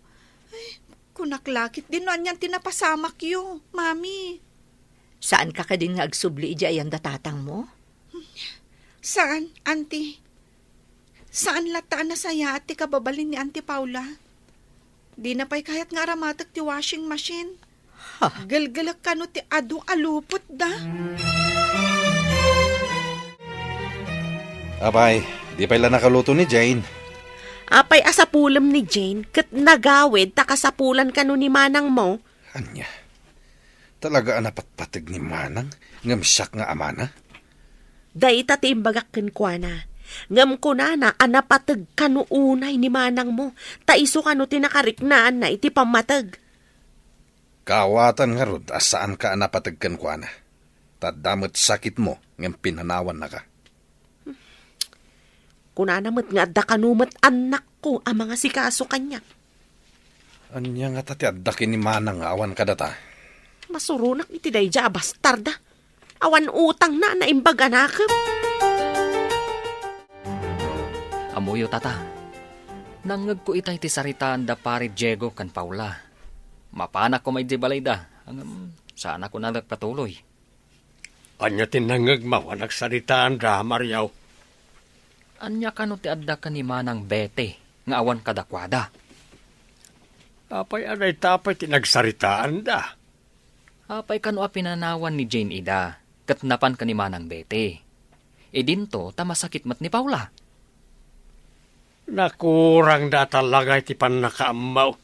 Ay, kunak la ketdin no anian ti napasamakyo, Mami. Saanka kadin nga agsubli idiay ayan da tatangmo? Saan, Auntie? Saan latta a nasayaat ti kababalin ni Auntie Paula? Dina pay kayat nga aramatek ti washing machine. Ha? Gelgelek kano ti adu a lupotda. Apay, di pay la nakaluto ni Jane? Apay a sapulem ni Jane ket nagawid ta kasapulan kano ni manangmo? Ania? Talaga a napatpateg ni Manang ngem siak nga amana? Dayta ti imbagak kenkuana. Ngem kunana a napateg kano unay ni manangmo, ta isu kano ti nakariknaanna iti pammateg. Kaawatan ngarud a saanka a napateg kenkuana, ta adda met sakitmo ngem pinanawannaka. Kunana met nga adda kano met annakko a mangasikaso kaniak. Ania ngata ti adda ken ni Manang nga awan kadata? Masuronak iti daydiay a bastarda. Awan utangna a naimbag a nakem. Ammoyo, Tata. Nangngegko itay ti saritaan da Pare Diego ken Paula. Mapanak koma idiay balayda, ngem saanak a nagpatuloy. Ania ti nangngegmo a nagsaritaanda, Mario? Ania kano ti adda ken ni Manang Betty nga awan kadakuada? Apay a dayta pay ti nagsaritaanda? Apay kano a pinanawan ni Jane ida ket napan ken ni Manang Betty? Idinto ta masakit met ni Paula. Nakurangda a talaga iti pannakaammo.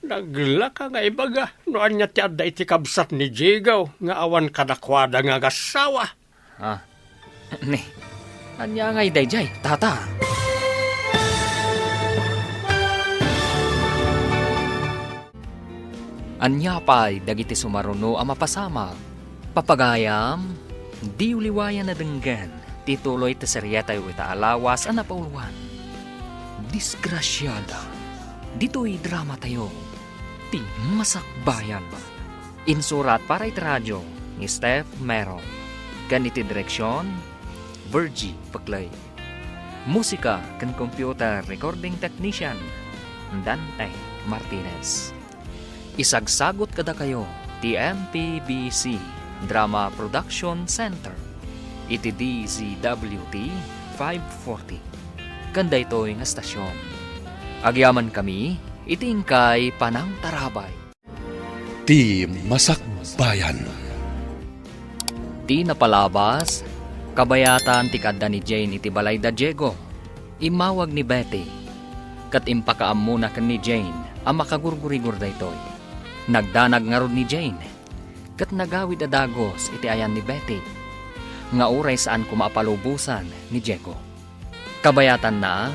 Naglaka nga ibaga no ania ti adda iti kabsat ni Diego nga awan kadakuada nga agassawa. Ah, ni, ania ngay daydiay, Tata? Ania pay dagiti sumaruno a mapasamak? Papagayam, diyo liwayan a denggen ti tuloy ti serietayo ita a lawas a napauloan. Disgrasiada. Ditoy dramatayo, ti Masakbayan. Insurat para iti radio ni Steph Mero. Ken iti direksion, Virgie Peclay. Musika ken computer recording technician, Dante Martinez. Isagsagut kadakayo ti M P B C Drama Production Center iti D Z W T five forty. Ken daytoy nga estasion, agyamankami iti inkay panangtarabay. Ti Masakbayan. Ti napalabas, kabayatan ti kaadda ni Jane iti balay da Diego. Immawag ni Betty, ket impakaammona ken ni Jane a makagurgurigor daytoy. Nagdanag ngarud ni Jane, ket nagawid a dagus iti ayan ni Betty, nga uray saan koma a palubosan ni Diego. Kabayatanna,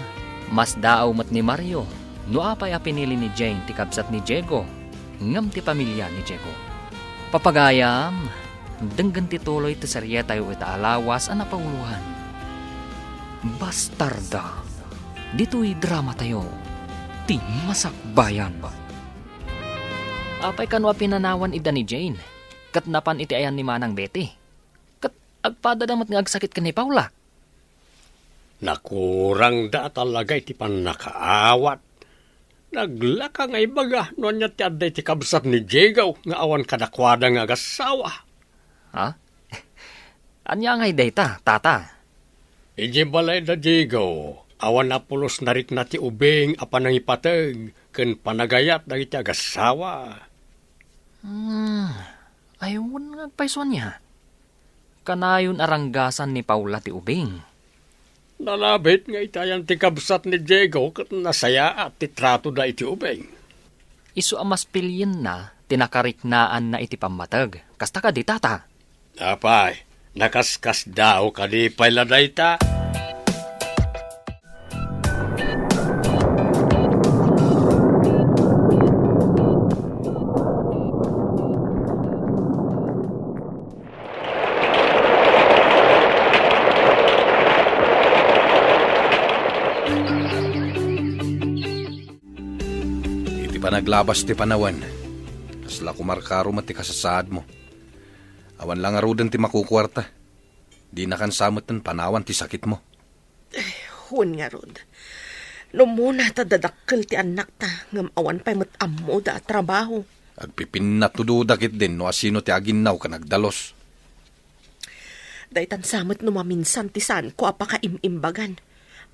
masdaaw met ni Mario no apay a pinili ni Jane ti kabsat ni Diego ngem ti pamilia ni Diego. Papagayam, denggen ti tuloy ti serietayo ita a lawas a napauloan. Bastarda. Ditoy dramatayo, ti Masakbayan. Apay kano a pinanawan ida ni Jane, ket napan iti ayan ni Manang Betty? Ket agpadada met nga agsakit ken ni Paula. Nakurangda a talaga iti pannakaawat. Naglaka nga ibaga no ania ti adda iti kabsat ni Diego nga awan kadakuada nga agassawa. Ha? Ania ngay dayta, Tata? Idiay balay da Diego, awan a pulos narikna ti ubing a panangipateg ken panagayat dagiti agassawa. Hmm, ay, wen nga agpayso ania? Kanayon a ranggasan ni Paula ti ubing. Nalabit nga itayan ti kabsat ni Diego ket nasayaat ti tratoda iti ubing. Isu a maspilienna ti nakariknaanna iti pammateg. Kasta kadi, tata? Apay, nakaskasdaaw kadi pay la dayta? Iti panaglabas ti panawen, kasla kumarkaro met ti kasasaadmo. Awan la ngaruden ti makukuarta. Dinakan sa metten panawan ti sakitmo. Wen ngarud, no umuna ta dadakkel ti annakta, ngem awan pay met ammoda a trabaho. Agpipinnatudoda ketdin no asino ti aginnaw ken agdalus. Daytan sa met no maminsan ti saanko a pakaim-imbagan.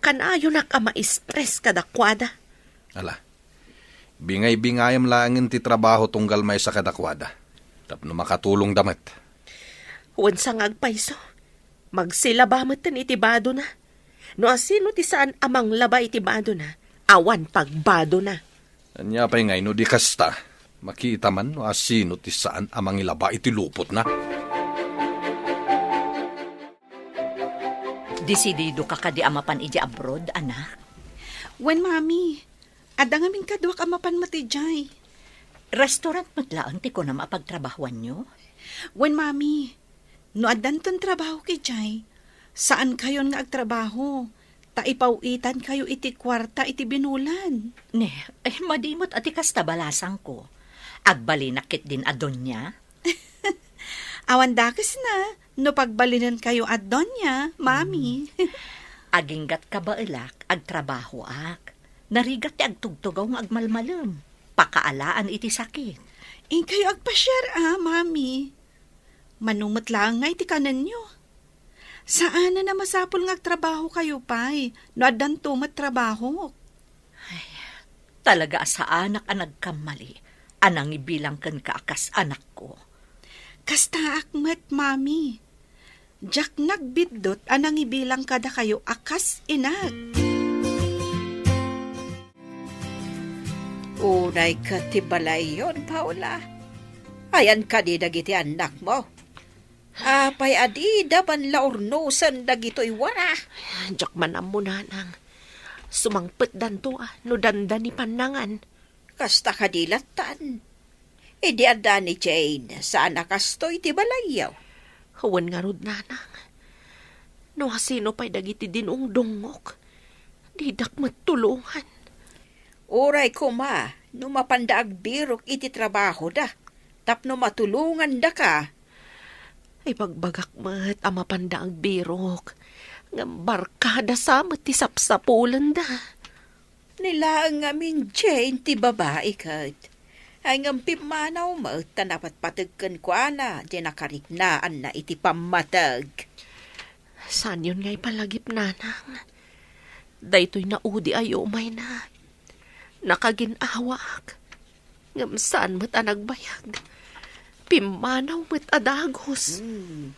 Kanayonak a ma-stress kadakuada. Ala, bingay-bingayam laengen ti trabaho tunggal maysa kadakuada, tapno makatulongda met. Wen sa nga agpayso, magsilaba metten iti badona. No asino ti saan a manglaba iti badona, awan pagbadona. Ania pay ngay no di kasta, makita man no asino ti saan a mangilaba iti lupotna. Desidido ka kadi a mapan idiay abroad, anak? Wen, Mami. Adda ngamin kaduak a mapan met idiay. Restaurant met laeng ti kunam a pagtrabahoanyo? Wen, Mami. No addanton trabaho idiay, saankayon nga agtrabaho, ta ipaw-itankayo iti kuarta iti binulan. Ne, eh, madi met a ti kasta balasangko. Agbalinak ketdin a doña? Awan dakesna no pagbalinenkayo a doña, Mami. Mm. Aginggat kabaelak, agtrabahoak. Narigat ti agtugtugaw nga agmalmalem. Pakaalaan iti sakit. Inkayo agpasiar a, Mami. Mano met laeng ngay ti kanenyo. Saanen a masapul nga agtrabahokayo pay no addanto met trabahok. Ay, talaga a saanak a nagkammali a nangibilang kenka a kas anakko. Kastaak met, Mami. Diak nagbiddut a nangibilang kadakayo a kas inak. Unay ket ti balayyon, Paula. Ayan kadi dagiti annakmo? Apay a dida man la urnosen dagitoy wara? Diak man ammo, nanang. Sumangpetdanto a no dandani pannangan. Kasta kadi lattan. Idi adda ni Jane, saan a kastoy ti balayyo? Wen ngarud, nanang. No asino pay dagiti dinungdungngok, didak met tulongan. Uray koma no mapanda agbirok iti trabahoda tapno matulongandaka. Ibagbagak met a mapanda agbirok, ngem barkada sa met ti sapsapulenda. Ni laeng ngamin Jane ti babai ket. Ay ngem pimmanaw met ta napatpateg kenkuana ti nakariknaanna iti pammateg. Saanyon nga ipalagip, nanang. Daytoy naudi a yumayna. Nakagin-awaak. Ngem saan met a nagbayag. Pimmanaw met a dagus. Hmm.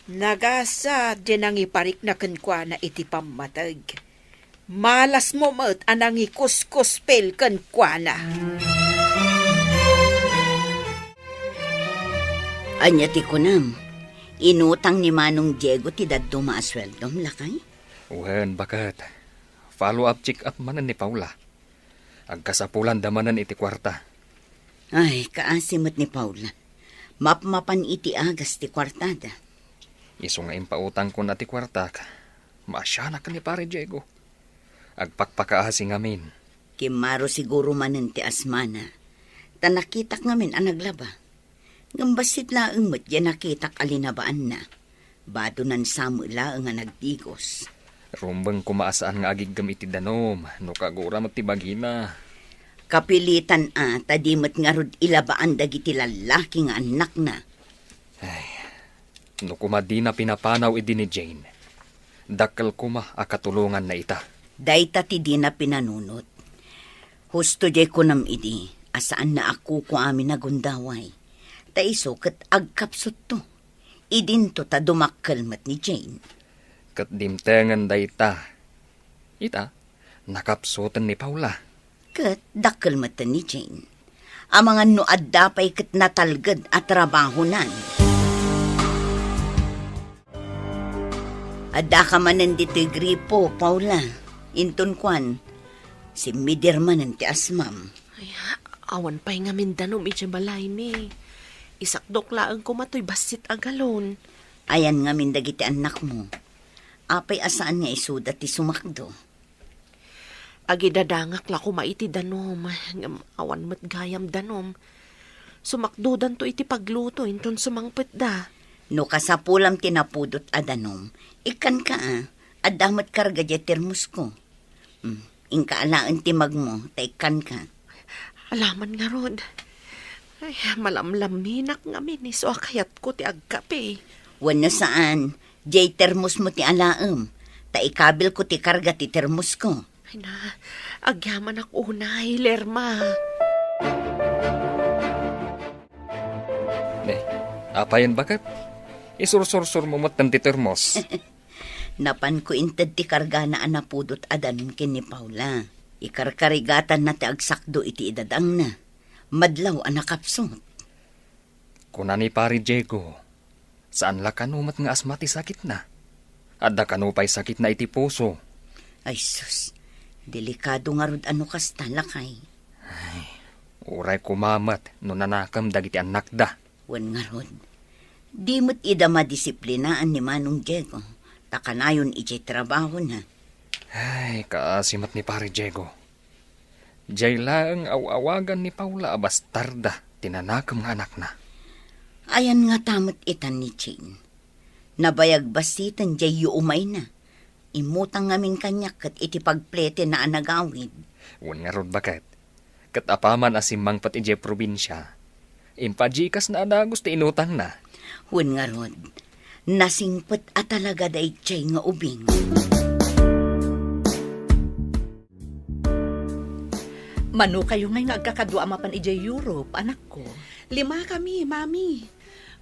Nagasa ti nangiparikna kenkuana iti pammateg. Malasmo met a nangikuskuspil kenkuana. Ania ti kunam? Inutang ni Manong Diego ti dadduma a sueldom, lakay? Wen, baket. Follow-up check-up manen ni Paula. Agkasapulanda manen iti kuarta. Ay, kaasi met ni Paula. Mapmapan iti agas ti kuartada. Isu nga impautangkon a ti kuartak, maasianak ken ni Pare Diego. Agpakpakaasi ngamin. Kimmaro siguro manen ti asmana, ta nakitak ngamin a naglaba. Ngem bassit laeng met diay nakitak a linabaanna. Badonan sa met laeng a nagdigos. Rumbeng koma a saan nga agiggem iti danum no kagura met ti bagina. Kapilitan a ta di met ngarud ilabaan dagiti lallaki nga annakna. Ay, no koma dina pinapanaw idi ni Jane, dakkel koma a katulonganna ita. Dayta ti dina pinanunot. Husto diay kunam idi a saanna a kukuamin a gundaway. Ta isu ket agkapsutto. Idinto ta dumakkel met ni Jane. Ket dimtengen dayta. Ita, nakapsuten ni Paula. Ket dakkel met ni Jane. Amangan no adda pay ket natalged a trabahonan. Addaka manen ditoy gripo, Paula. Inton kuan, simmidir manen ti asmam. Ay, awan pay ngamin danom iti balaymi. Isakdok laeng koma toy bassit a galon. Ayan ngamin dagiti annakmo. Apay a saan nga isuda ti sumakdo? Agidadangak la koma iti danom, ngem awan met gayam danom. Sumakdodanto iti pagluto inton sumangpetda. No kasapulam ti napudot a danom, ikkanka a, adda met karga diay termosko. Hmm, inka alaen ti magmo, ta ikkanka. Alaman ngarud. Ay, malamlaminak ngamin isu a kayatko ti agkape. Wenno saan, diay termosmo ti alaem, ta ikabilko ti karga ti termosko. Ay na, agyamanak unay, Lerma. Ne, apayen baket? Isursursurmo met ti termos. Napanko inted ti kargana a napudot a danom ken ni Paula. Ikarkarigatanna ti agsakdo iti idadangna. Madlaw a nakapsut. Kuna ni Pari Diego, saan la kano met nga asma ti sakitna. Adda kano pay sakitna iti puso. Ay sus, delikado ngarud a no kasta, lakay. Ay, uray koma met no nanakem dagiti annakda. Wen ngarud, di met ida madisiplinaan ni Manong Diego, ta kanayon idiay trabahona. Ay, kaasi met ni Pari Diego. Diay laeng aw-awagan ni Paula a bastarda ti nanakem nga anakna. Ayan ngata met itan ni Jane. Nabayag bassiten diay yuumayna. Immutang ngamin kaniak ket iti pagpletenna a nagawid. Wen ngarud baket, ket apaman a simmangpet idiay probinsia, impa-Gcash na a dagus ti inutangna. Wen ngarud, nasingpet a talaga daydiay nga ubing. Mano kayo ngay nga agkakadua a mapan idiay Europe, anakko? Limakami, Mami.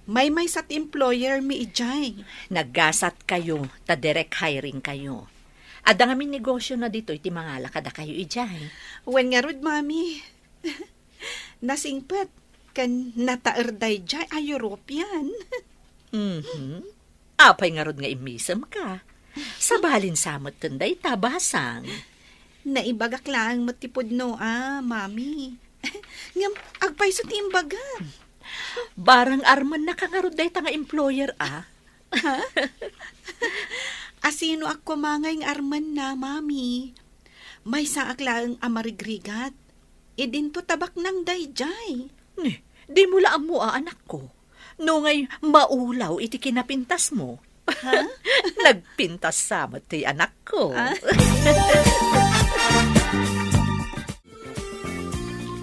Maymaysa ti employer mi idiay. Naggasat kayo, ta direct hiring kayo. Adda ngamin negosyo na ditoy ti mangala kadakayo idiay. Wen ngarud, Mami. Nasingpet ken nataer daydiay a European. Mhm. Apay ngarud nga immisemka? Sabalin sa metten dayta, basang. Naibagak laeng met ti pudno a, Mami. Ngem agpayso ti imbagam? Barang armenna ka ngarud dayta nga employer a? Ha? Asinoak koma ngay nga armenna, Mami? Maysaak laeng a marigrigat. Idinto ta baknang daydiay. Ni, dimo la ammo a, anakko. No ngay maulaw iti kinapintasmo. Ha? Nagpintas sa met ti anakko. Ah?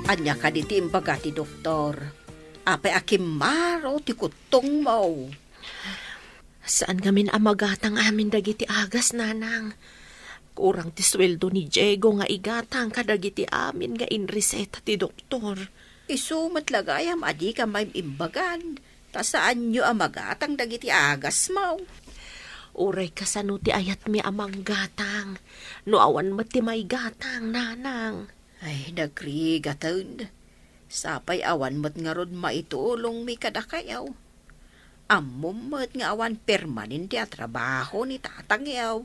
Ania kadi ti imbaga ti doktor? Apay a kimmaro ti kuttongmo? Saan ngamin a magatang amin dagiti agas, nanang. Kurang ti sueldo ni Diego nga igatang kadagiti amin nga inreseta ti doktor. Isu met la gayam a dika maim-imbagan, ta saanyo a magatang dagiti agasmo. Uray kasano ti ayatmi a manggatang, no awan met ti maigatang, nanang. Ay, nagrigaten. Sapay awan met ngarud maitulongmi kadakayo. Ammom met nga awan permanente a trabaho ni tatangyo.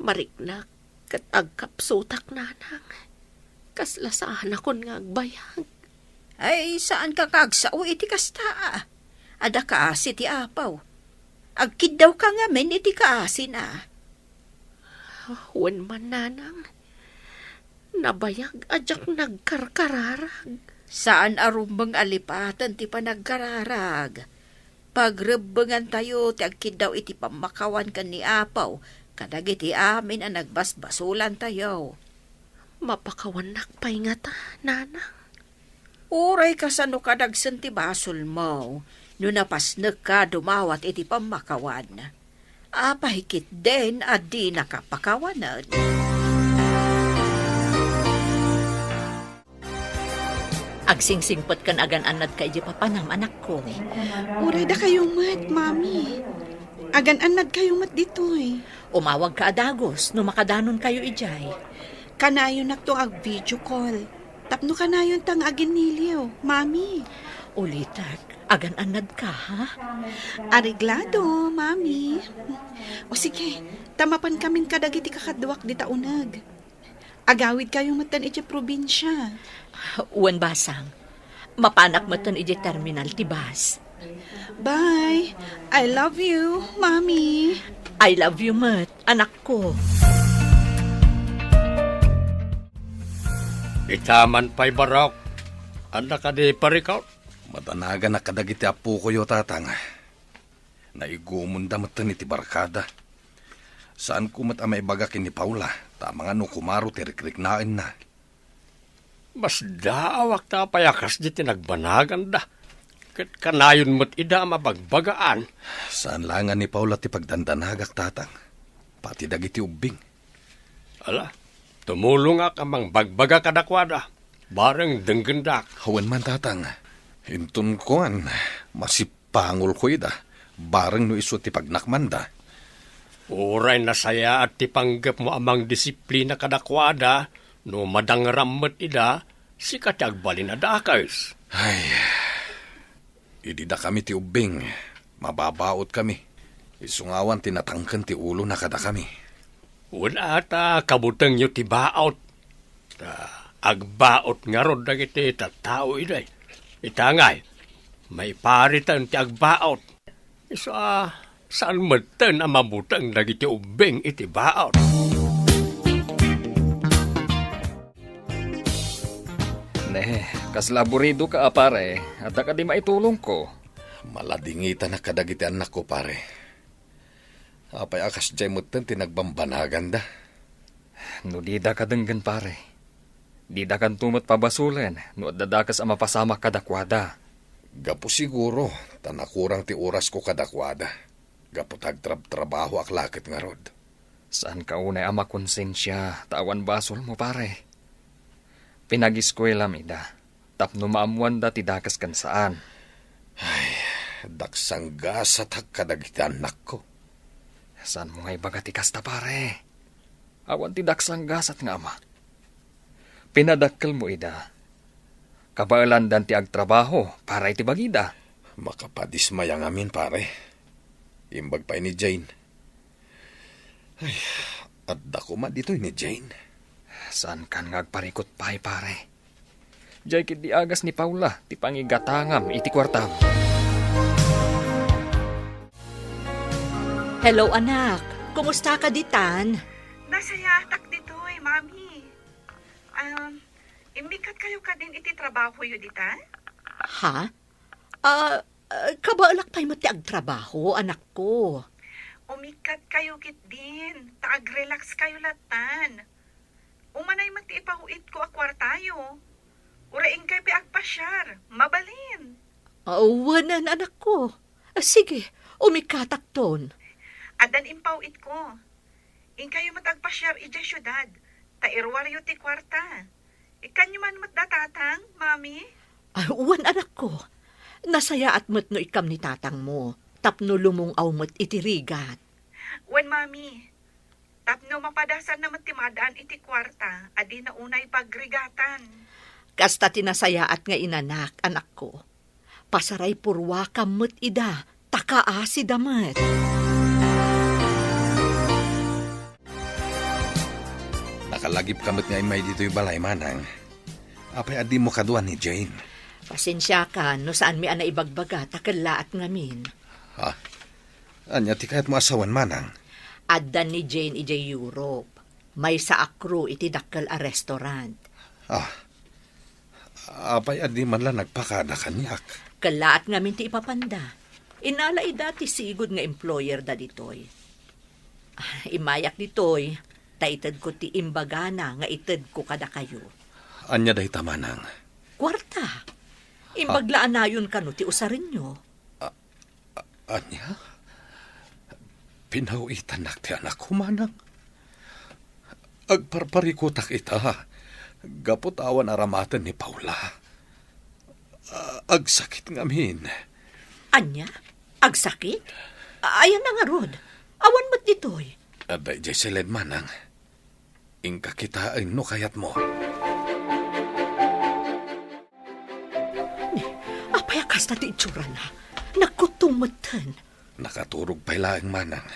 Mariknak ket agkapsutak, nanang. Kasla saanakon nga agbayag. Ay, saanka nga agsao iti kasta. Adda kaasi ti apaw. Agkiddawka ngamin iti kaasina. Wen man, nanang. Nabayag a diak nagkarkararag. Saan a rumbeng a lipaten ti panagkararag. Pagrebbengantayo ti agkiddaw iti pammakawan ken ni Apo kadagiti amin a nagbasbasolantayo. Mapakawannak pay ngata, nanang? Uray kasano kadagsen ti basolmo no napasnekka dumawat iti pammakawan. Apay ketdin a dinaka pakawanen? Agsingsingpet ken agan-annadka idiay papanam, anakko. Uray dakayo met, Mami. Agan-annadkayo met ditoy. Umawagka a dagus no makadanonkayo idiay. Kanayonnakto nga ag-video call. Tapno kanayonta nga aginniliw, Mami. Ulitek, agan-annadka, ha? Areglado, Mami. O sige, ta mapankamin kadagiti kakaduak dita uneg. Agawidkayo metten idiay probinsia. Wen, basang. Mapanak metten idiay terminal ti bus. Bye. I love you, Mami. I love you met, anakko. Ita man pay, Barok. Adda kadi parikot? Madanaganak kadagiti appokoyo, Tatang. Naigumonda metten iti barkada. Saanko met a maibaga ken ni Paula, ta amangan no kumaro ti rikriknaenna. Masdaawak ta apay a kasdi ti nagbanaganda. Ket kanayon met ida a mabagbagaan. Saan laengen ni Paula ti pagdandanagak, Tatang. Pati dagiti ubbing. Ala, tumulongak a mangbagbaga kadakuada. Bareng denggendak. Wen man, Tatang. Inton kuan, masip- pangolko ida, bareng no isu ti pagnakmanda. Uray nasayaat ti panggepmo a mangdisiplina kadakuada, no madangram met ida, sika ti agbalin a dakes. Ay, idi dakami ti ubbing, mababaotkami. Isu nga awan ti natangken ti ulona kadakami. Wen ata kabutengyo ti baot. Ta agbaot ngarud dagiti tattao idiay. Ita ngay, maipariten ti agbaot. Isu a, saan metten a mabuteng dagiti ubbing iti baot. Ne, kasla aburidoka a pare, adda kadi maitulongko? Maladingitanak kadagiti annakko, pare. Apay a kasdiay metten ti nagbambanaganda? No didaka denggen, pare, didakanto met pabasolen no adda dakes a mapasamak kadakuada. Gapu siguro ta nakurang ti orasko kadakuada, gapu ta agtrabtrabahoak la ket ngarud. Saanka unay a makonsensia ta awan basolmo, pare. Pinagiskuelam ida tapno maammoanda ti dakes ken saan. Ay, daksanggasatak kadagiti annakko. Saanmo nga ibaga ti kasta, pare? Awan ti daksanggasat nga ama. Pinadakkelmo ida. Kabaelandan ti agtrabaho para iti bagida. Makapadismaya ngamin, pare. Imbag pay ni Jane. Ay, adda koma ditoy ni Jane. Saankan nga agparikut pay, pare? Diay ketdi agas ni Paula ti pangigatangam iti kuartam. Hello, anak. Kumustaka ditan? Nasayaatak ditoy, Mami. Um, immikkatkayo kadin iti trabahoyo ditan? Ha? Ah, ah, kabaelak pay met ti agtrabaho, anakko. Umikkatkayo ketdin, ta agrelaxkayo lattan. Umanay met ti ipaw-itko a kuartayo. Uray inkay pay agpasiar, mabalin. Ah, wen, anakko. Ah, sige, umikkatakton. Addan impaw-itko. Inkayo met agpasiar idiay siudad, ta iruaryo ti kuarta. Ikkanyo man met da Tatang, Mami? Ah, wen, anakko. Nasayaat met no ikkam ni tatangmo, tapno lumung-aw met iti rigat. Wen, Mami. Tapno mapadasanna met ti maad-an iti kuarta a dina unay pagrigatan. Kasta ti nasayaat nga inanak, anakko. Pasaraypurruakam met ida, ta kaasida met. Nakalagipka met nga immay ditoy balay, manang. Apay a dimo kadua ni Jane? Pasensiakan no saanmi a naibagbaga ta kellaat ngamin. Ha? Ania ti kayatmo a sawen, manang? Adda ni Jane idiay Europe. Maysa a crew iti dakkel a restaurant. Ah, apay a di man la nagpakada kaniak? Kellaat ngamin ti ipapanda. Inala ida ti sigud nga employer da ditoy. Ah, immayak ditoy, ta itedko ti imbagana nga itedko kadakayo. Ania dayta, manang? Kuarta. Imbag la a nayon kano ti usarenyo. A-, ania? Pinaw-itannak ti anakko, manang. Agparparikutak ita, gapu ta awan aramaten ni Paula. Agsakit ngamin. Ania? Agsakit? Ayanna ngarud? Awan met ditoy. Adda idiay siled, manang. Inka kitaen no kayatmo. Ni, apay a kasta ti itsurana? Nagkuttung metten. Nakaturog pay laeng, manang.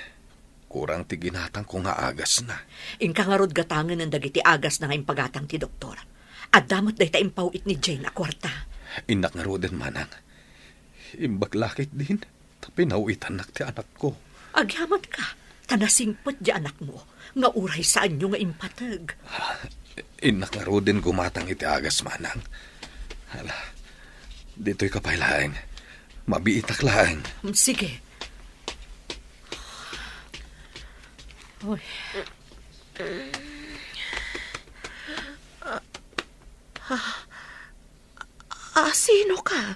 Kurang ti ginatangko nga agasna. Inka ngarud gatangen dagiti agasna nga impagatang ti doktor. Adda met dayta impaw-it ni Jane a kuarta. Innak ngaruden, manang. Imbag la ketdin ta pinaw-itannak ti anakko. Agyamanka, ta nasingpet ti anakmo nga uray saanyo nga impateg. Ah, innak ngaruden gumatang iti agas, manang. Hala, ditoyka pay laeng. Mabiitak laeng. Mm, sige. Oy. Ah, ah, ah, sino ka?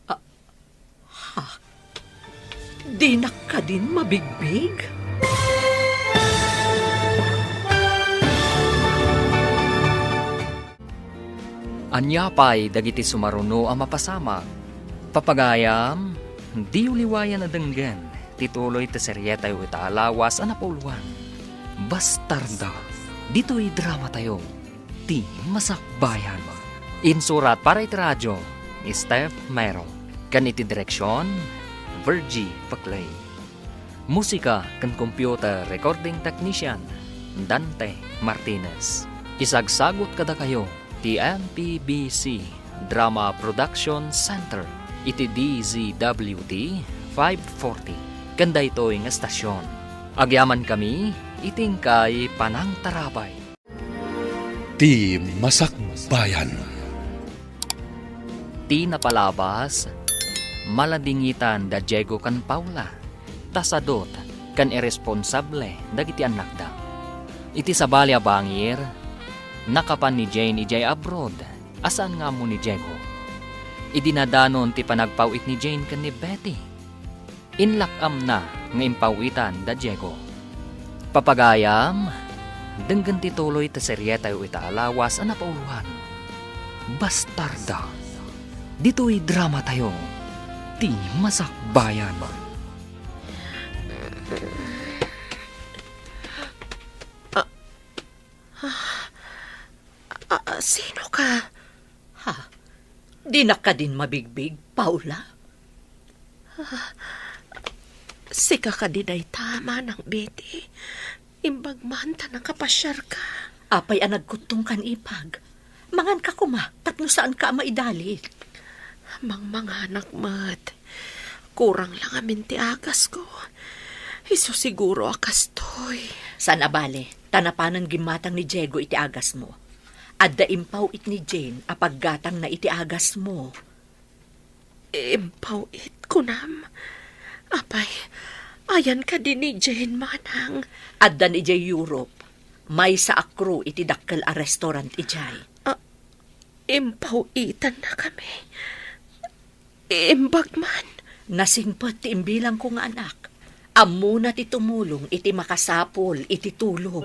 Ah, Ha? Dinak kadin mabigbig? Ania pay dagiti sumaruno a mapasamak? Papagayam, diyo liwayan a denggen ti tuloy ti serietayo ita a lawas a napauluan, Bastarda. Ditoy dramatayo. Ti Masakbayan. Insurat para iti radio ni Steph Mero, ken iti direksion, Virgie Paclay. Musika ken computer recording technician, Dante Martinez. Isagsagut kadakayo ti M P B C Drama Production Center iti D Z W T five forty ken daytoy nga estasion. Agyamankami iti inkay panangtarabay. Ti Masakbayan. Ti napalabas, maladingitan da Diego ken Paula, ta sadut ken irresponsable dagiti annakda. Iti sabali a bangir, nakapan ni Jane idiay abroad a saan nga ammo ni Diego. Idi nadanon ti panagpaw-it ni Jane ken ni Betty, inlak-amna nga impaw-itan da Diego. Papagayam, denggen ti tuloy ti serietayo ita a lawas a napauluan, Bastarda. Ditoy dramatayo, Ti Masakbayan. Ah, ah, ah, sino ka? Ha? Dinak kadin mabigbig, Paula? Ah, sika kadi dayta, Manang Betty? Imbag man ta nakapasiarka. Apay a nagkuttongkan, ipag? Manganka koma, tapno saanka a maidalit. Mangmanganak met. Kurang la ngamin ti agasko. Isu siguro a kastoy. Saan a bale, ta napanen gimmatang ni Diego iti agasmo. Adda impaw-it ni Jane a paggatangna iti agasmo. Impaw-it, kunam? Apay, ayan kadi ni Jane, manang? Addan idiay Europe. Maysa a crew iti dakkel a restaurant idiay. Ah, impaw-itannakami. Imbag man. Nasingpet ti imbilangko nga anak. Ammona ti tumulong iti makasapul iti tulong.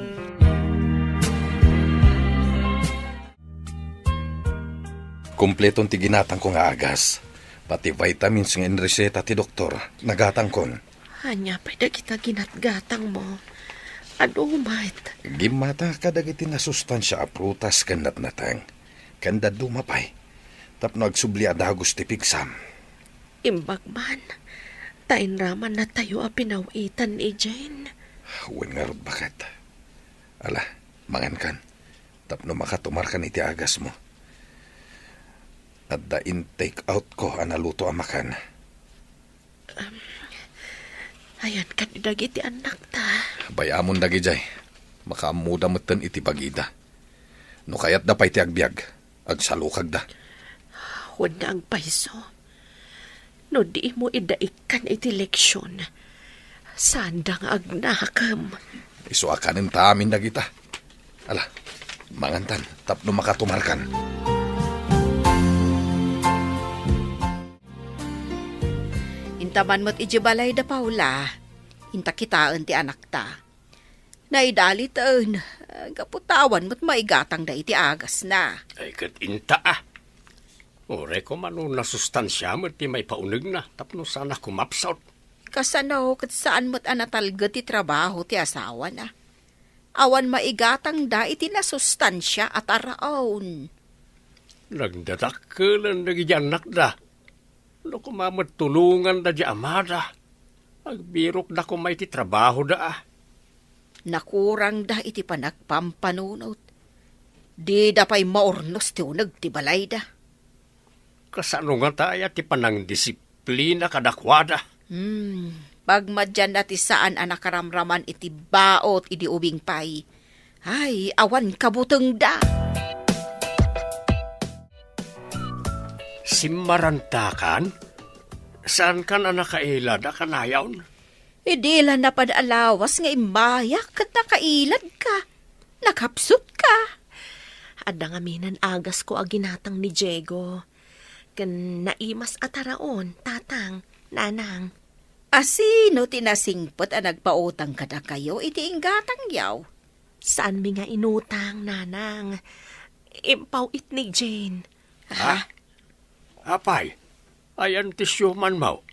Kompleton ti ginatangko nga agas. Pati vitamins nga inreseta ti doktor, nagatangkon. Ania pay dagita ginatgatangmo? Adu met. Gimmata kadagiti nasustansia a prutas ken natnateng, ken dadduma pay, tapno agsubli a dagus ti pigsam. Imbag man, ta inramannatayo a pinaw-itan ni Jane. Wen ngarud, baket. Ala, mangankan, tapno makatumarkan iti agasmo. Adda in-take outko a naluto a makan. Um, ayan kadi dagiti annakta. Bay-amon dagidiay. Makaammoda metten iti bagida. No kayatda pay ti agbiag, agsalukagda. Wen nga agpayso. No dimo idda ikkan iti leksion, saanda nga agnakem. Isu a kanenta amin dagita. Ala, mangantan, tapno makatumarkan. Inta man met idiay balay da Paula, inta kitaen ti anakta. Naidaliten, gapu ta awan met maigatangda iti agasna. Ay, ket inta, a. Uray koma no nasustansia met ti maipaunegna tapno saan a kumapsut. Kasano ket saan met a natalged ti trabaho ti asawana? Awan maigatangda iti nasustansia a taraon. Nagdadakkelen dagiti annakda. No koma met tulonganda ti amada, agbirokda koma iti trabahoda. Nakurangda iti panagpampanunot. Dida pay maurnos ti uneg ti balayda. Kasano ngata aya ti panangdisiplina kadakuada? Hmm, pagmadianna ti saan a nakaramraman iti baot idi ubing pay. Ay, awan kabutengda. Simmarantakan? Saankan a nakailad a kanayon? Idi la napan a lawas nga immayak ket nakailadka. Nakapsutka. Adda ngamin agas ko a ginatang ni Diego. Ken naimas a taraon, tatang, nanang. A sino ti nasingpet a nagpautang kadakayo iti inggatangyo? Saanmi nga inutang, nanang. Impaw-it ni Jane. Ha? Apay, ayan ti siumanmo?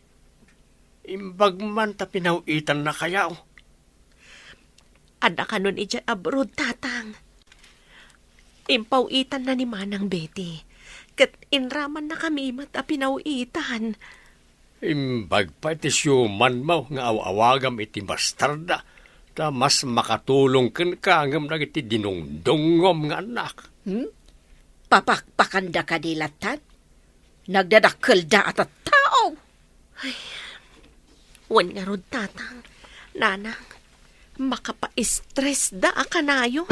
Imbag man ta pinaw-itannakayo. Adda kanon idiay abroad, tatang. Impaw-itanna ni Manang Betty. Ket inramannakami met a pinaw-itan. Imbag pay ti siumanmo nga aw-awagam iti bastarda, ta mas makatulong kenka ngem dagiti dinungdungngom nga annak. Hmm? Papakpakanda kadi lattan? Nagdadakkelda a tattao. Ay, wen ngarud, tatang, nanang, makapa-stressda a kanayon.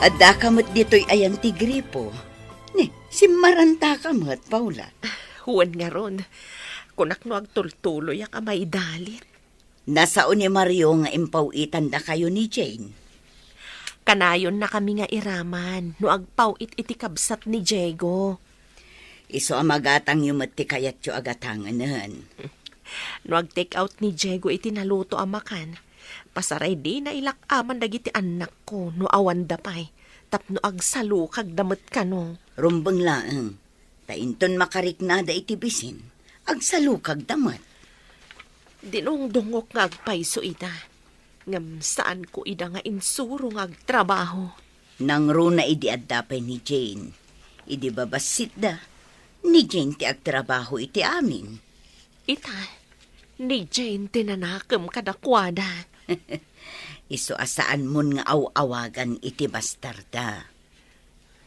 Addaka met ditoy ayan ti gripo. Ni, simmarantaka met, Paula. Wen ngarud, kunak no agtultuloyak a maidalit. Nasao ni Mario nga impaw-itandakayo ni Jane. Kanayonnakami nga iraman no agpaw-it iti kabsat ni Diego. Isu a magatangyo met ti kayatyo a gatangenen. No ag-take out ni Diego iti naluto a makan, pasaray dina ilak-aman dagiti annakko no awanda pay, tapno agsalukagda met kano. Rumbeng laeng. Ta inton makariknada iti bisin, agsalukagda met. Dinungdungok nga agpayso ida, ngem saanko ida nga insuro nga agtrabaho. Nangruna idi adda pay ni Jane. Idi babassitda, ni Jane ti agtrabaho iti amin. Ita, ni Jane ti nanakem kadakuada. Isu a saanmon nga aw-awagan iti bastarda.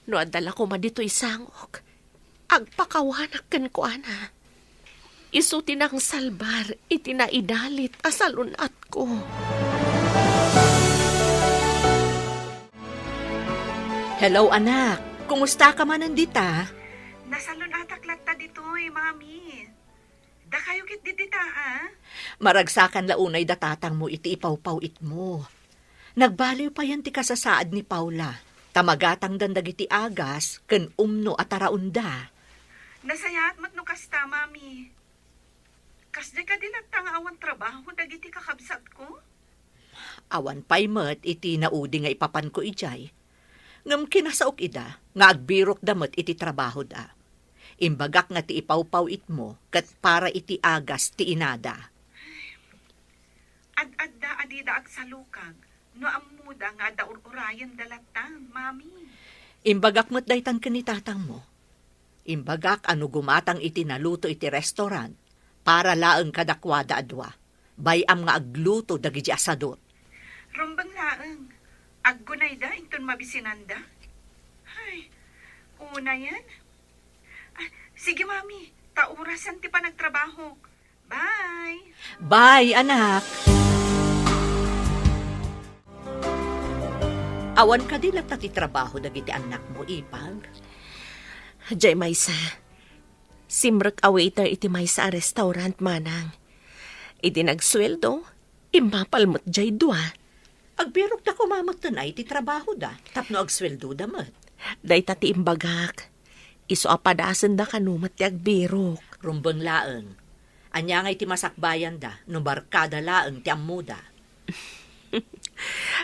No adda la koma ditoy sangok, agpakawanak kenkuana. Isu ti nangsalbar iti naidalit a salun-atko. Hello, anak. Kumustaka manen dita? Nasalun-atak latta ditoy, Mami. Dakayo ket didita, a? Maragsakan la unay da tatangmo iti ipawpaw-itmo. Nagbaliw payen ti kasasaad ni Paula, ta magatangdan dagiti agas ken umno a taraonda. Nasayaat met no kasta, Mami. Kasdiay kadi latta nga awan trabaho dagiti kakabsatko? Awan pay met iti naudi nga ipapanko idiay. Ngem kinasaok ida nga agbirokda met iti trabahoda. Imbagak nga ti ipawpaw-itmo ket para iti agas ti inada. Ad-adda a dida agsalukag no ammoda nga adda ur-urayenda latta, Mami. Imbagak met daytan ken ni tatangmo. Imbagak a no gumatang iti naluto iti restaurant, para laeng kadakuada a dua. Bay-am nga agluto dagiti asadot. Rumbeng laeng, aggunayda inton mabisinanda? Ay, unayen? Ah, sige, Mami, ta orasen ti panagtrabahok. Bye! Bye, anak! Awan kadi latta ti trabaho dagiti annakmo, Ipag? Jay maysa, simrek a waiter iti maysa a restaurant, manang. Idi nagsueldo, immapal met jay dua. Agbirokda koma met ten ay ti trabahoda, tapno agsueldoda met. Dayta ti imbagak. Isu a padasenda kano met ti agbirok. Rumbeng laeng. Ania ngay ti masakbayanda no barkada laeng ti ammoda?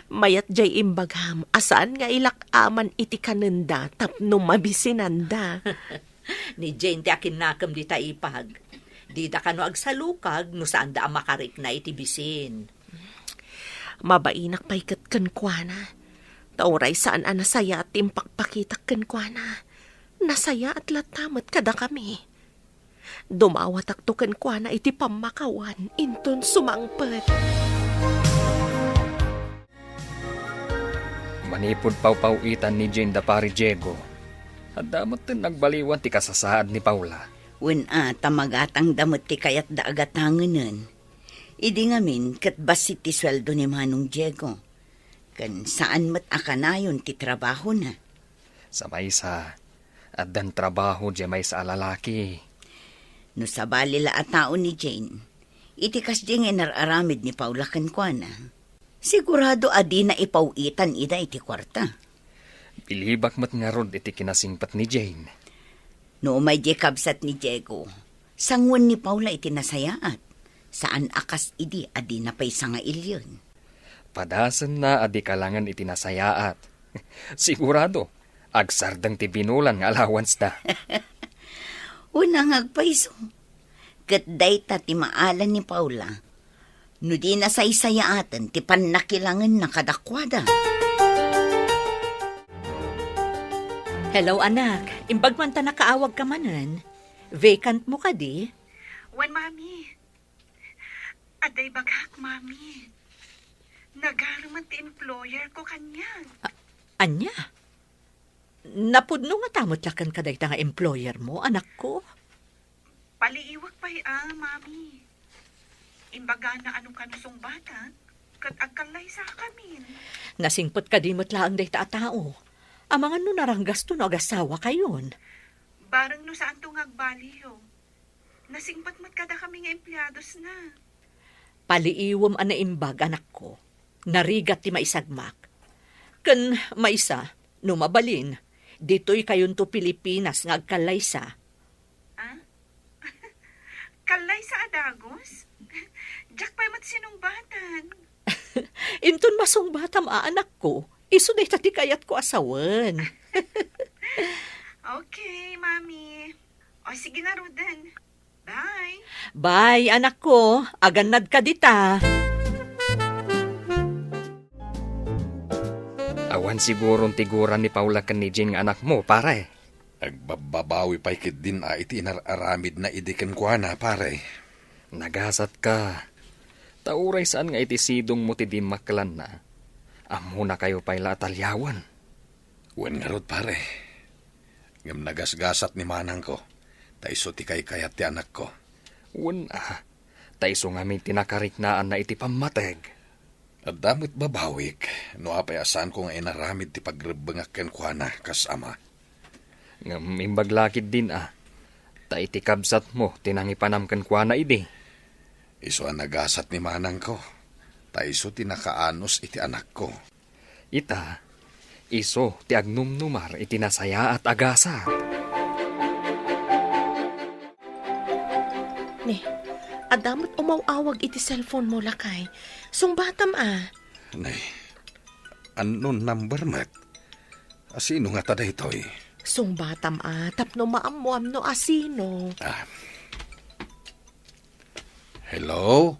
Mayat jay imbagam a saan nga ilak-aman iti kanenda tapno mabisinanda. Ni Jane ti akinnakem dita ipag. Dida kano agsalukag no saanda a makarikna iti bisin. Mabainak pay ket kenkuana. Ta uray saan a nasayaat ti impakpakitak kenkuana, nasayaat latta met kadakami. Dumawatakto kenkuana iti pammakawan, inton sumangpet. Manipud pawpaw-itan ni Jane da Pari Diego, adda metten nagbaliwan ti kasasaad ni Paula. Wen a, ta magatangda met ti kayatda a gatangenen. Idi ngamin, ket bassit ti sueldo ni Manong Diego. Ken saan met a kanayon ti trabahona. Sa maysa, addan trabaho diay maysa a lalaki. No sabali la a tao ni Jane, iti kasdiay nga inar-aramid ni Paula kenkuana, sigurado a dina ipaw-itan ida iti kuarta. Bilibak met ngarud iti kinasingpet ni Jane. No umay diay kabsat ni Diego, sanguen ni Paula iti nasayaat. Saan a kas idi a dina pay sangailian. Padasenna a di kalangen iti nasayaat. Sigurado, agsardeng ti binulan nga allowance da. Unang agpayso. Ket dayta ti maala ni Paula. No di nasaysayaaten ti pannakilangenna kadakuada. Hello, anak. Imbag man ta nakaawagka manen. Vacant mo kadi? Wen, Mami. Adda ibagak, Mami. Nagarumen ti employer ko kaniak. A-, ania? Napudno ngata met laeng kadayta nga employer mo, anakko? Paliiwak pay a, Mami. Imbagana a no kano sungbatak, ket agkallaysakamin. Nasingpet kadi met laeng dayta a tao? Amangan no naranggasto no agasawakayon. Bareng no saanto nga agbaliw. Nasingpet met kadakami nga empleadosna. Paliiwem a naimbag, anakko. Narigat ti maisagmak. Ken maysa, no mabalin, ditoy kayonto Pilipinas nga agkallaysa. Ah? Kallaysa a dagus? Diak pay met sinungbatan. Inton masungbatam a, anakko, isu dayta ti kayatko a sawen. Okay, Mami. O, sige ngaruden. Bye. Bye, anakko. Agannadka dita. Awan siguron ti gura ni Paula ken ni Jane nga anakmo, pare. Agbabbabawi pay ketdin a iti inar-aramidna idi kenkuana, pare. Nagasatka. Ta uray saan nga iti sidongmo ti dimmakkelanna, ammonakayo pay la a taliawen. Wen ngarud, pare. Ngem nagasgasat ni manangko, ta isu ti kaykayat ti anakko. Wen a, ta isu ngamin ti nakariknaanna iti pammateg. Adda met babawik no apay a saanko nga inaramid ti pagrebbengak kenkuana kas ama. Ngem imbag la ketdin a, ta iti kabsatmo ti nangipanam kenkuana idi. Isu a nagasat ni manangko, ta isu ti nakaanus iti anakko. Ita, isu ti agnumnumar iti nasayaat a gasat. Ne, adda met umaw-awag iti cellphone mo, lakay. Sungbatam a. Ne, unknown number met. Asino ngata daytoy? Sungbatam a, tapno maammoam no asino. Ah. Hello?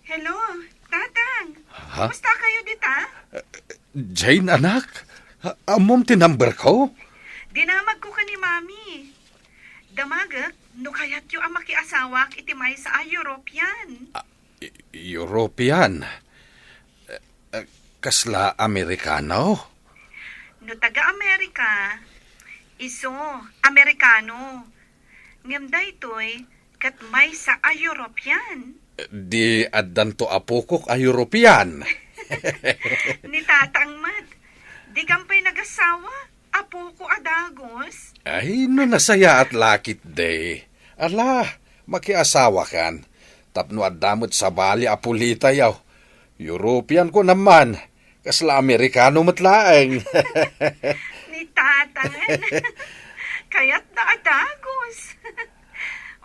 Hello, Tatang. Ha? Kumusta kayo dita? Jane, anak? A-, ammom ti number ko? Dinamag ko ka ni Mami. Damagek no kayatyo a makiasawak iti maysa a European. Ah, E-, European? Eh, eh, kasla Amerikano? No taga-Amerika, isu, Amerikano. Ngem daytoy, ket maysa a European. Di addanto apokok a European. Ni Tatang met, di kam pay nagasawa? Apoko a dagus? Ay, no nasayaat la ketdi. Ala, makiasawakan. Tapno adda met sabali a pulitayo. European ko naman. Kasla Amerikano met laeng. Ni Tatang. Kayatda a dagus.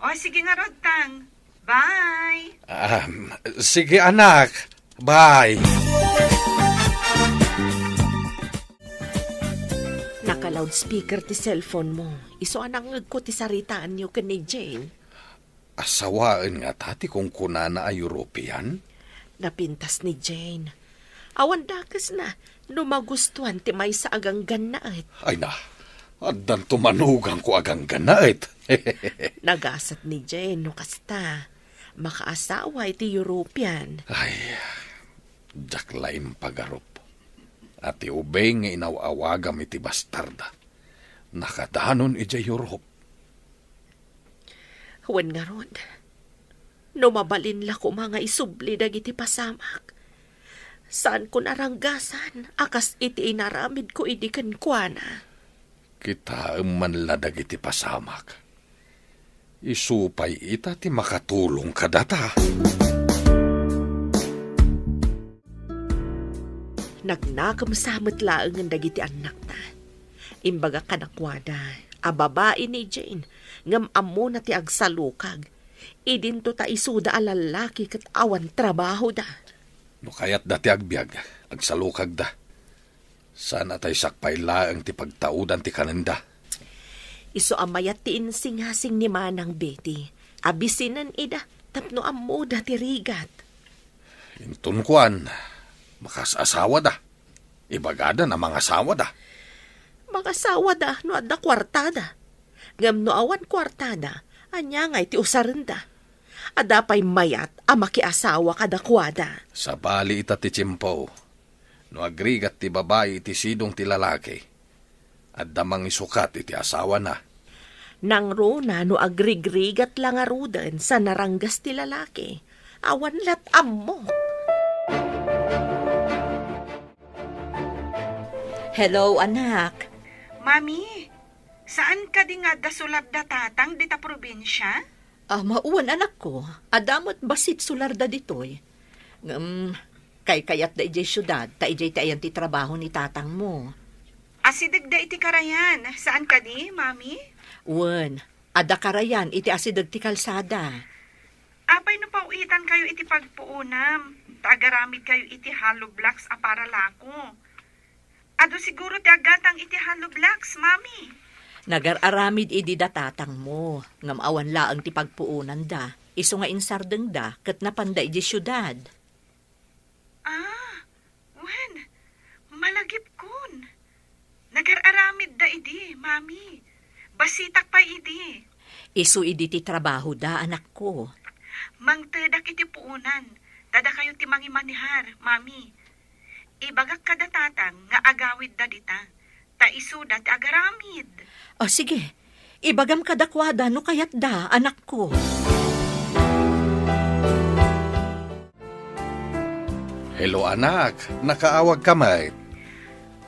O, sige ngarud, Tang. Bye. Um, sige, anak. Bye! Naka-loudspeaker ti cellphone mo. Isu a nangngegko ti saritaanyo ken ni Jane. Asawaen ngata ti kunkunana a European? Napintas ni Jane. Awan dakesna no magustuan ti maysa a ganggannaet. Ay na, addanto manugangko a ganggannaet. Nagasat ni Jane no kasta. Makaasawa iti European. Ay, diak la impagarup a ti ubing nga inaw-awagam iti bastarda, nakadanon idiay Europe. Wen ngarud, no mabalin la koma nga isubli dagiti pasamak, saanko naranggasan a kas iti inaramidko idi kenkuana. Kitaem man la dagiti pasamak. Isu pay ita ti makatulong kadata. Nagnakemsa met laengen dagiti annakna. Imbagak kadakuada a babai ni Jane, ngem ammona ti agsalukag. Idinto ta isuda a lallaki ket awan trabahoda. No kayatda ti agbiag, agsalukagda. Saan a tay sakbay laeng ti pagtaudan ti kanenda. Isu a mayat ti insingasing ni Manang Betty. Abisinen ida tapno ammoda ti rigat. Inton kuan, makasasawada. Ibagada a mangasawada. Mangasawada no adda kuartada. Ngem no awan kuartada, ania ngay ti usarenda? Adda pay mayat a makiasawa kadakuada. Sabali ita ti tiempo. No agrigat ti babai iti sidong ti lalaki, adda mangisukat iti asawana. Nangruna no agrigrigat la ngaruden sa naranggas ti lalaki, awan lat ammo. Hello, anak. Mami, saan kadi nga adda sularda tatang dita probinsia? Ah, wen, anakko, adda met bassit sularda ditoy. Ngem, kaykayatda idiay siudad, ta idiay ti ayan ti trabaho ni tatangmo. Asidegda iti karayan, saan kadi, Mami? Wen, adda karayan iti asideg ti kalsada. Apay no paw-itankayo iti pagpuonam, ta agaramidkayo iti hollow blocks a para lako? Adu siguro ti aggatang iti hollow blocks, Mami. Nagar-aramid idi da tatangmo, ngem awan laeng ti pagpuonanda, isu nga insardengda ket napanda idiay siudad. Ah, wen, malagipkon. Nagar-aramidda idi, Mami. Bassitak pay idi. Isu idi ti trabahoda, anakko. Mangtedak iti puonan, ta dakayo ti mangimanehar, Mami. Ibagak kada tatang nga agawidda dita, ta isuda ti agaramid. Ah, sige. Ibagam kadakuada no kayatda, anakko. Hello, anak. Nakaawagka met?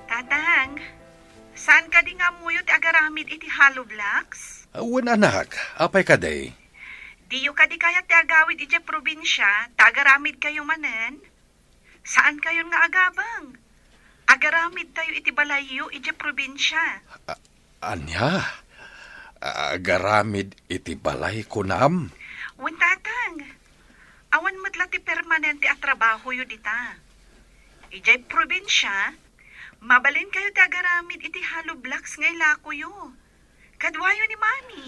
Tatang, saan kadi nga ammoyo ti agaramid iti hollow blocks? Ah, wen, anak. Apay kadi? Diyo kadi kayat ti agawid idiay probinsia, ta agaramidkayo manen? Saankayon nga agabang. Agaramidtayo iti balayyo idiay probinsia. A-, ania? Agaramid iti balay, kunam? Wen, tatang. Awan met la ti permanente a trabahoyo dita. Idiay probinsia, mabalinkayo ti agaramid iti hollow blocks nga ilakoyo. Kaduayo ni Mami.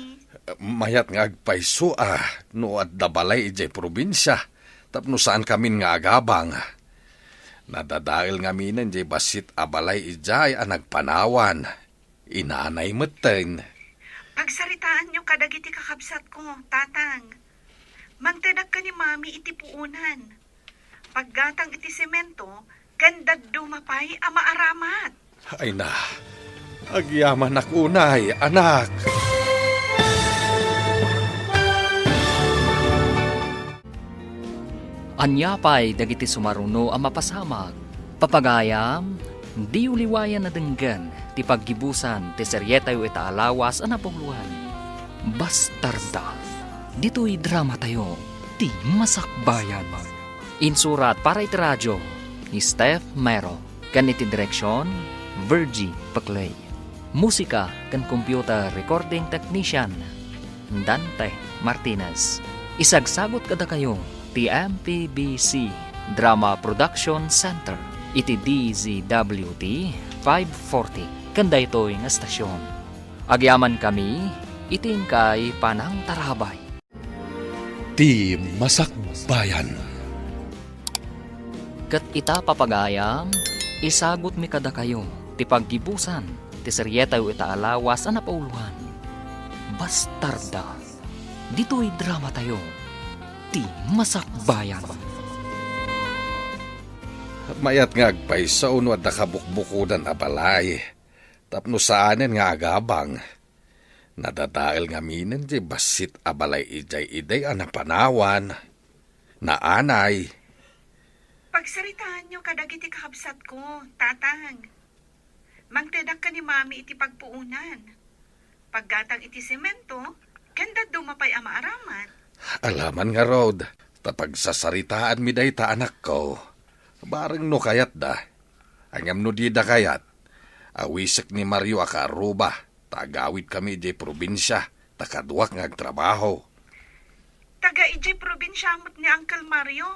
Mayat nga agpayso a no adda balay idiay probinsia tapno saankamin nga agabang. Nadadael ngaminen diay bassit a balay idiay a nagpanawan. Inanay metten. Pagsaritaanyo kadagiti kakabsatko, Tatang. Mangtedak ken ni Mami iti puonan. Paggatang iti semento, ken dadduma pay a maaramat. Ay na, agyamanak unay, anak. Ania pay dagiti sumaruno a mapasamak? Papagayam, diyo liwayan a denggen ti paggibusan ti serietayo ita a lawas a napuloan, Bastarda. Ditoy dramatayo, ti Masakbayan. Insurat para iti radio ni Steph Mero, ken iti direksion, Virgie Peclay. Musika ken computer recording technician, Dante Martinez. Isagsagut kadakayo ti M P B C Drama Production Center iti D Z W T five forty ken daytoy nga estasion. Agyamankami iti inkay panangtarabay. Ti Masakbayan. Ket ita, papagayam, isagutmi kadakayo ti paggibusan ti serietayo ita a lawas a napauloan, Bastarda. Ditoy dramatayo, Ti Masakbayan. Mayat nga agpayso no adda kabukbukodan a balay tapno saanen nga agabang. Nadadael ngaminen diay bassit a balay idiay idi a napanawan. Naanay. Pagsaritaanyo kadagiti kakabsatko, Tatang. Mangtedak ken ni Mami iti pagpuonan. Paggatang iti semento, ken dadduma pay a maaramat. Alaman ngarud, ta pagsasaritaanmi dayta, anakko. Bareng no kayatda. Ngem no dida kayat, awisek ni Mario a kaaruba, ta agawidkami idiay probinsia, ta kaduak nga agtrabaho. Taga idiay probinsia met ni Uncle Mario.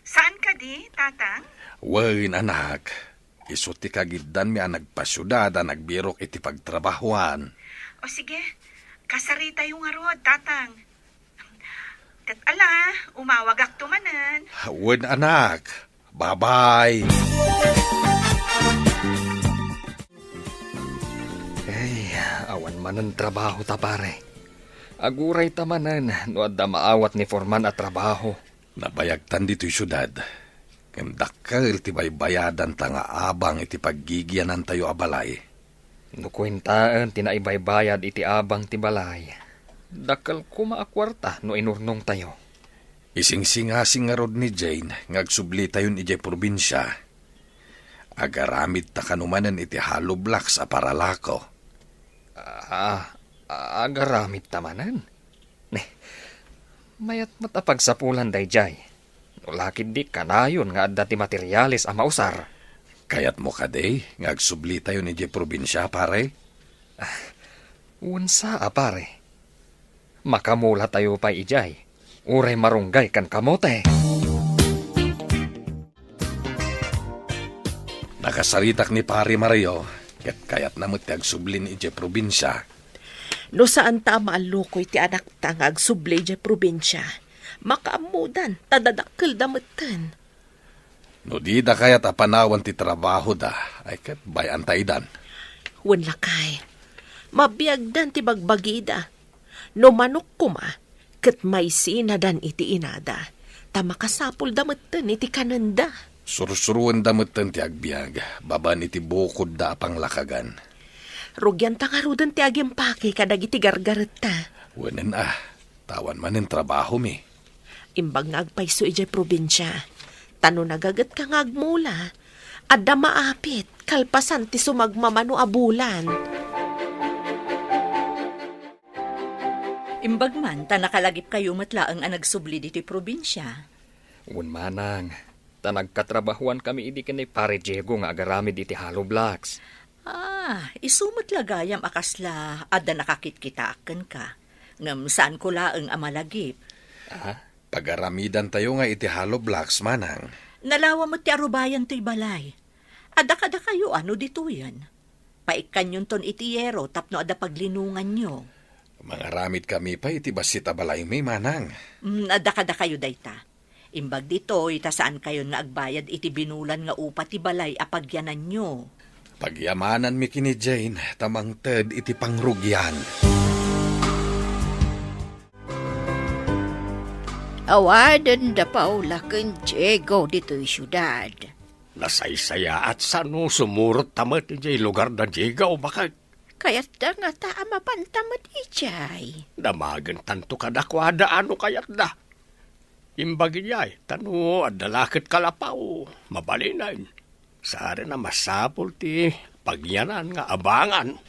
Saan kadi, Tatang? Wen, anak. Isu ti kagiddanmi a nagpasiudad a nagbirok iti pagtrabahoan. O sige, kasaritayo ngarud, Tatang. Ket ala, umawagakto manen. Wen, anak. Bye-bye. Ay, awan manen trabaho ta, pare. Aguray ta manen no adda maawat ni Foreman a trabaho. Nabayagtan ditoy siudad, ngem dakkel ti baybayadanta nga abang iti paggigianantayo a balay. No kuentaen ti naibaybayad iti abang ti balay, dakkel koma a kuarta no inurnongtayo. Isingsingasing ngarud ni Jane nga agsublitayon idiay probinsia. Agaramidta kano manen iti hollow blocks a paralako. Ah, agaramidta manen? Ne, mayat met a pagsapulan daydiay. No la ketdi kanayon nga adda ti materiales a mausar. Kayatmo kadi nga agsublitayon idiay probinsia, pare? Ah, wen sa a, pare. Makamulatayo pay idiay, uray marunggay ken kamote. Nakasaritak ni Pare Mario, ket kayatna met ti agsublin idiay probinsia. No saanta a maallukoy ti anakta nga agsubli idiay probinsia, makaammodan ta dadakkelda metten. No dida kayat a panawan ti trabahoda, ay ket bay-anta idan. Wen lakay, mabiagdan ti bagbagida. No manok koma, ket maisinadan iti inada, ta makasapulda metten iti kanenda. Sursuroenda metten ti agbiag, babaen iti bukodda a panglakagan. Rugianta ngaruden ti agimpake kadagiti gargaretta. Wenen a, ta awan manen trabahomi. Imbag nga agpayso idiay probinsia, ta no nagagetka nga agmula, adda maapit kalpasan ti sumagmamano a bulan. Imbag man ta nakalagipkayo met laeng a nagsubli ditoy probinsia. Wen manang, ta nagkatrabahoankami idi ken ni Pare Diego nga agaramid iti hollow blocks. Ah, isu met la gayam a kasla adda nakakitkitaak kenka. Ngem saanko laeng a malagip. Ah? Pagaramidantayo nga iti hollow blocks, manang. Nalawa met ti arubayan toy balay. Adda kadakayo a no ditoyen. Paikkanyonton iti yero tapno adda paglinonganyo. Mangaramidkami pay iti bassit a balaymi, manang. Mm, adda kadakayo dayta. Imbag ditoy, ta saankayon nga agbayad iti binulan nga upa ti balay a pagyananyo. Pagyamananmi ken ni Jane ta mangted iti pangrugian. Awaden da Paula ken Diego ditoy siudad. Nasaysayaat sa no sumurot ta met idiay lugar da Diego, baket. Kayatda ngata a mapanta met idiay. Damagentanto kadakuada a no kayatda. Imbag idiay, ta no adda la ket kalapaw, mabalinen. Saan a masapul ti pagyanan nga abangan.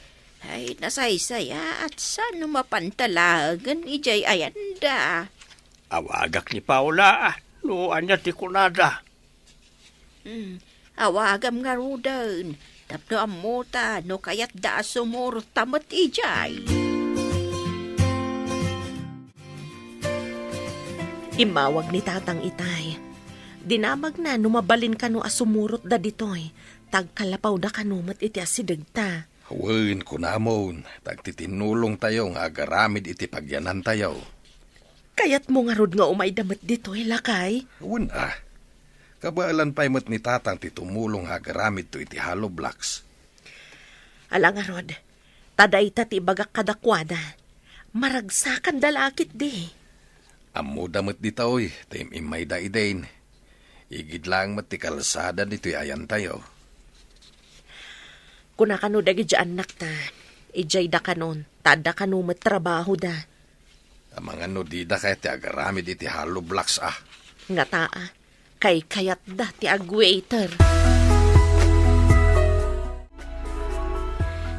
Ay, nasaysayaat sa no mapanta laengen idiay ayanda. Awagak ni Paula, no ania ti kunada. Hmm, awagam ngaruden, tapno ammota no kayatda a sumurot ta met idiay. Immawag ni Tatang itay. Dinamagna no mabalin kano a sumurotda ditoy, ta agkallapawda kano met iti asidegta. Wen, kunamon, ta agtitinnulongtayo nga agaramid iti pagyanantayo. Kayatmo ngarud nga umayda met ditoy, lakay? Wen a. Kabaelan pay met ni Tatang ti tumulong nga agaramidto iti hollow blocks. Ala ngarud, ta dayta ti ibagak kadakuada. Maragsakanda la ketdi. Ammoda met ditoy, ta im-immayda idin. Igid laeng met ti kalsada ditoy ayantayo. Kuna kano dagiti annakta, idiayda kanon, ta adda kano met trabahoda. Amangan no dida kayat ti agaramid iti hollow blocks a. Ngata a, kaykayatda ti agwaiter.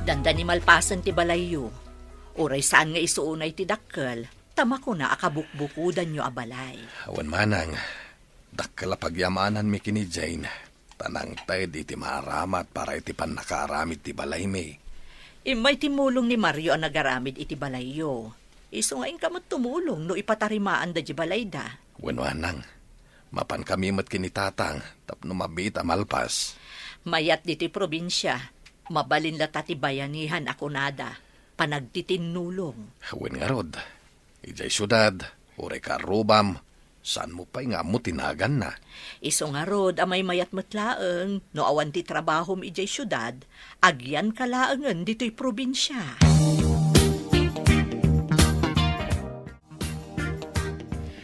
Dandani malpasen ti balayyo. Uray saan nga isu unay ti dakkel, ta makuna a kabukbukodanyo a balay. Awan manang, dakkel a pagyamananmi ken ni Jane, ta nangted iti maaramat para iti pannakaaramid ti balaymi. Immay timmulong ni Mario a nagaramid iti balayyo. Isu nga inka met tumulong no ipatarimaanda di balayda. Wen manang, mapankami met ken ni Tatang tapno mabiit a malpas. Mayat ditoy probinsia, mabalin latta ti bayanihan a kunada, panagtitinnulong. Wen ngarud, idiay siudad, uray kaarrubam, saanmo pay nga ammo ti naganna. Isu ngarud a maymayat met laeng no awan ti trabahom idiay siudad, agyanka laengen ditoy probinsia.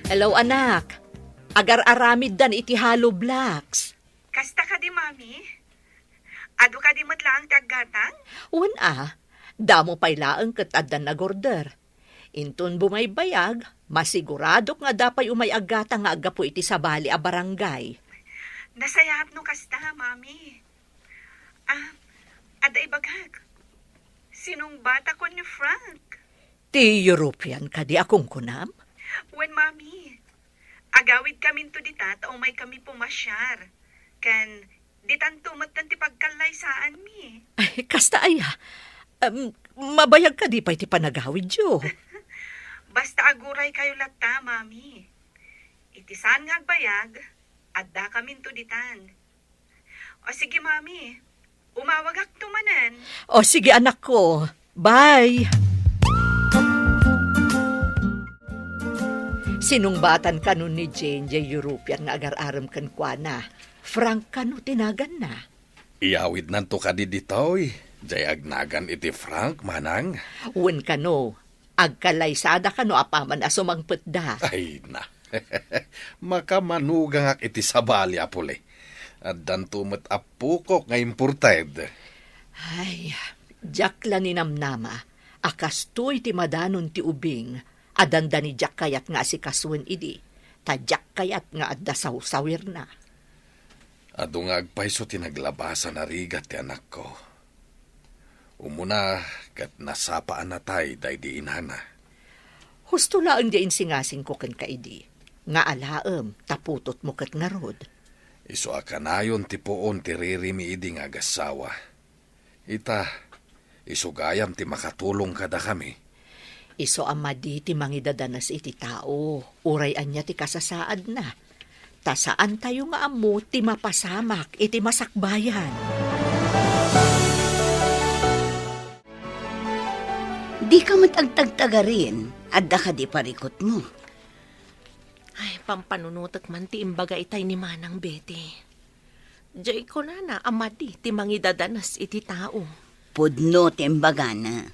Hello, anak. Agar-aramiddan iti hollow blocks. Kasta kadi, Mami? Adu kadi met laeng ti aggatang? Wen a, damo pay laeng ket addan nagorder. Inton bumaybayag, masiguradok nga adda pay umay aggatang nga aggapu iti sabali a barangay. Nasayaat no kasta, Mami. Ah, adda ibagak. Sinungbatakon ni Frank. Ti European kadi a kunkunam? Wen, Mami. Agawidkaminto dita ta umaykami pumasiar. Ken ditanto metten ti pagkallaysaanmi. Ay, kasta aya. Em, mabayag kadi pay ti panagawidyo? Basta aguraykayo latta, Mami. Iti saan nga agbayag, addakaminto ditan. O sige, Mami. Umawagakto manen. O sige, anakko. Bye! Sinungbatan kano ni Jane jay European nga agar-arem kenkuana. Frank kano ti naganna. Iyawidnanto kadi ditoy, jay agnagan iti Frank, manang? Wen kano, agkalaysada kano apaman a sumangpetda. Ay na. Makamanugangak iti sabali a puli. Addanto met appokok nga imported. Ay, diak la ninamnama a kastoy ti madanon ti ubing a dandani diak kayat nga asikasuen idi, ta diak kayat nga adda sawsawirna. Adu nga agpayso ti naglabasan a rigat ti anakko. Umuna ket nasapa a natay daydi inana. Husto laeng ti insingasingko kenka idi, nga alaem ta putotmo ket ngarud. Isu a kanayon ti puon ti ririmi idi nga agassawa. Ita, isu gayam ti makatulong kadakami. Isu a madi ti mangidadanes iti tao, uray ania ti kasasaadna. Ta saantayo nga ammo ti mapasamak iti masakbayan. Dika met agtagtagarin, adda kadi parikutmo? Ay, pampanunotek man ti imbaga itay ni Manang Betty. Jay kunana a madi ti mangidadanes iti tao. Pudno ti imbagana.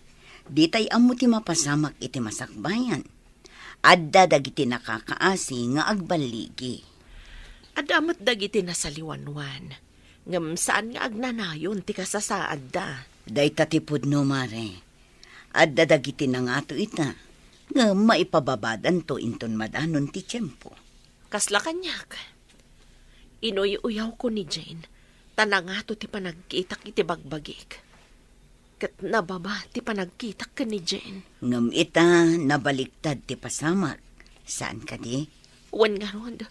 Ditay ammo ti mapasamak iti masakbayan. Adda dagiti nakakaasi nga agballigi. Adda met dagiti nasaliwanwan, ngem saan nga agnanayon ti kasasaadda. Dayta ti pudno, Mare. Adda dagiti nangato ita, ngem maipababadanto inton madanon ti tiempo. Kasla kaniak. Inuy-uyawko ni Jane, ta nangato ti panagkitak iti bagbagik. Ket nababa ti panagkitak ken ni Jane. Ngem ita, nabaliktad ti pasamak. Saan kadi? Wen ngarud,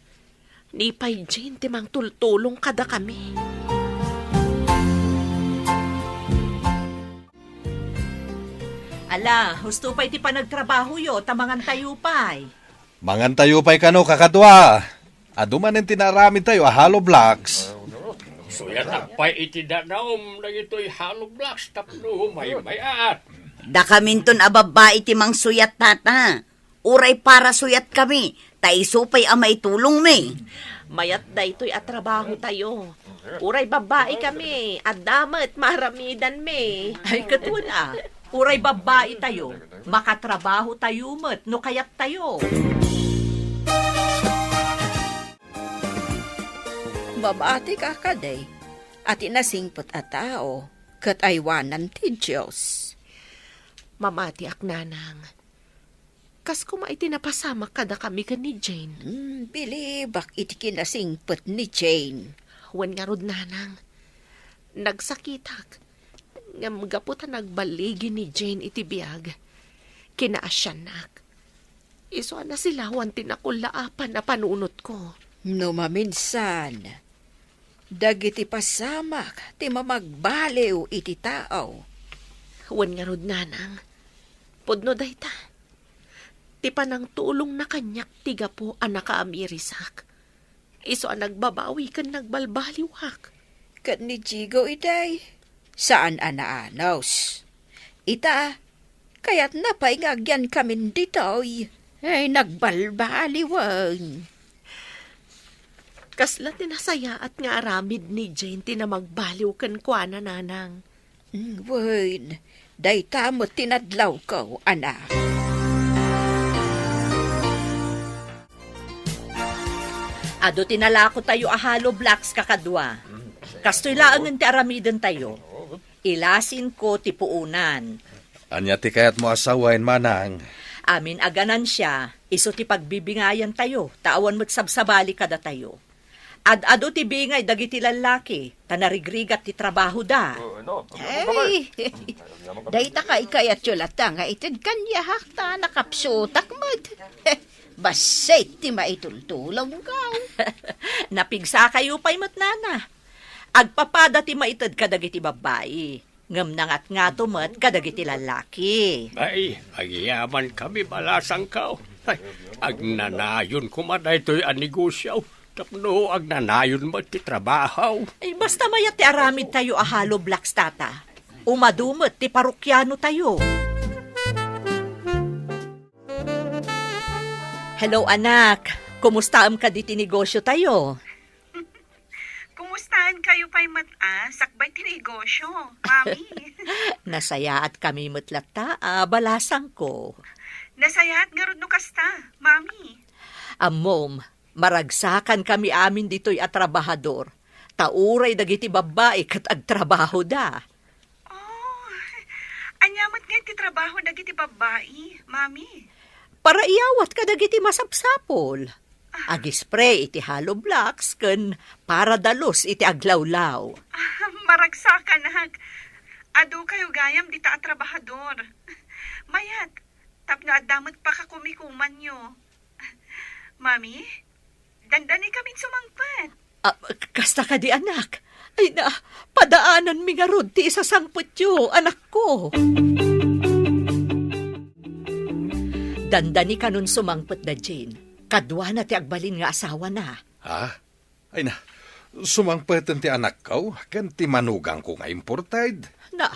ni pay Jane ti mangtultulong kadakami. Ala, husto pay ti panagtrabahoyo, ta mangantayo pay. Mangantayo pay kano, kakadua. Adu manen ti naaramidtayo a hollow blocks. Suyatak pay iti dadaum dagitoy hollow blocks tapno may-at. Dakaminton a babbai ti mangsuyat, tata. Uray para suyatkami, ta isu pay a maitulongmi. Mayat daytoy a trabahotayo. Uray babbaikami, adda met maaramidanmi. Ay, ket wen a, uray babbaitayo, makatrabahotayo met no kayattayo. Mamatika kadi a ti nasingpet a tao ket aywanan ti Dios. Mamatiak, nanang. Kas koma iti napasamak kadakami ken ni Jane. Hmm, bilibak iti kinasingpet ni Jane. Wen ngarud, nanang. Nagsakitak. Ngem gapu ta nagballigi ni Jane iti biag, kinaasiannak. Isu a nasilawan ti nakullaapan a panunotko. No maminsan, dagiti pasamak ti mamagbaliw iti tao. Wen ngarud, nanang, pudno dayta. Ti panangtulongna kaniak ti gapu a nakaamirisak. Isu a nagbabawi ken nagbalbaliwak. Ket ni Jigo itay, saan a naanos. Ita, kayatna pay nga agyankamin ditoy. Ay, nagbalbaliwen. Kasla ti nasayaat nga aramid ni Jane ti namagbaliw kenkuana, nanang. Mm, wen, dayta met ti nadlawko, anak. Adu ti nalakotayo a hollow blocks, kakadua. Kastoy laengen ti aramidentayo. Ilasinko ti puonan. Ania ti kayatmo a sawen, manang? Amin a ganansia, isu ti pagbibingayantayo, ta awan met sabsabali kadatayo. Ad-adu ti bingay dagiti lallaki, ta narigrigat ti trabahoda. Ay, dayta kaykayatyo latta nga ited kaniak ta nakapsutak met. Bassit ti maitultulongko. Napigsakayo pay met, nana. Agpapada ti maited kadagiti babbai, ngem nangatngato met kadagiti lallaki. Ay, agyamankami, balasangko. Ay, agnanayon koma daytoy a negosio tapno agnanayon met ti trabaho. Ay, basta mayat ti aramidtayo a hollow blocks, tata. Umadu met ti parokianotayo. Hello, anak. Kumustaem kadi ti negosiotayo? Kumustaenkayo pay met a sakbay ti negosio, Mami? Nasayaatkami met latta a balasangko. Nasayaat ngarud no kasta, Mami. Ammom, maragsakankami amin ditoy a trabahador, ta uray dagiti babbai ket agtrabahoda. Oh, ania met ngay ti trabaho dagiti babbai, Mami? Paraiyawat kadagiti masapsapul. Ah. Agispray iti hollow blocks ken paradalus iti aglawlaw. Ah, maragsakanak. Adu kayo gayam dita a trabahador. Mayat, tapno adda met pakakumikumanyo. Mami, dandanikamin sumangpet. Ah, k-, kasta kadi, anak? Ay na, padaananmi ngarud ti isasangpetyo, anakko. Dandanikanon sumangpet da Jane. Kaduana ti agbalin nga asawana. Ha? Ay na, sumangpeten ti anakko ken ti manugangko nga imported. Na,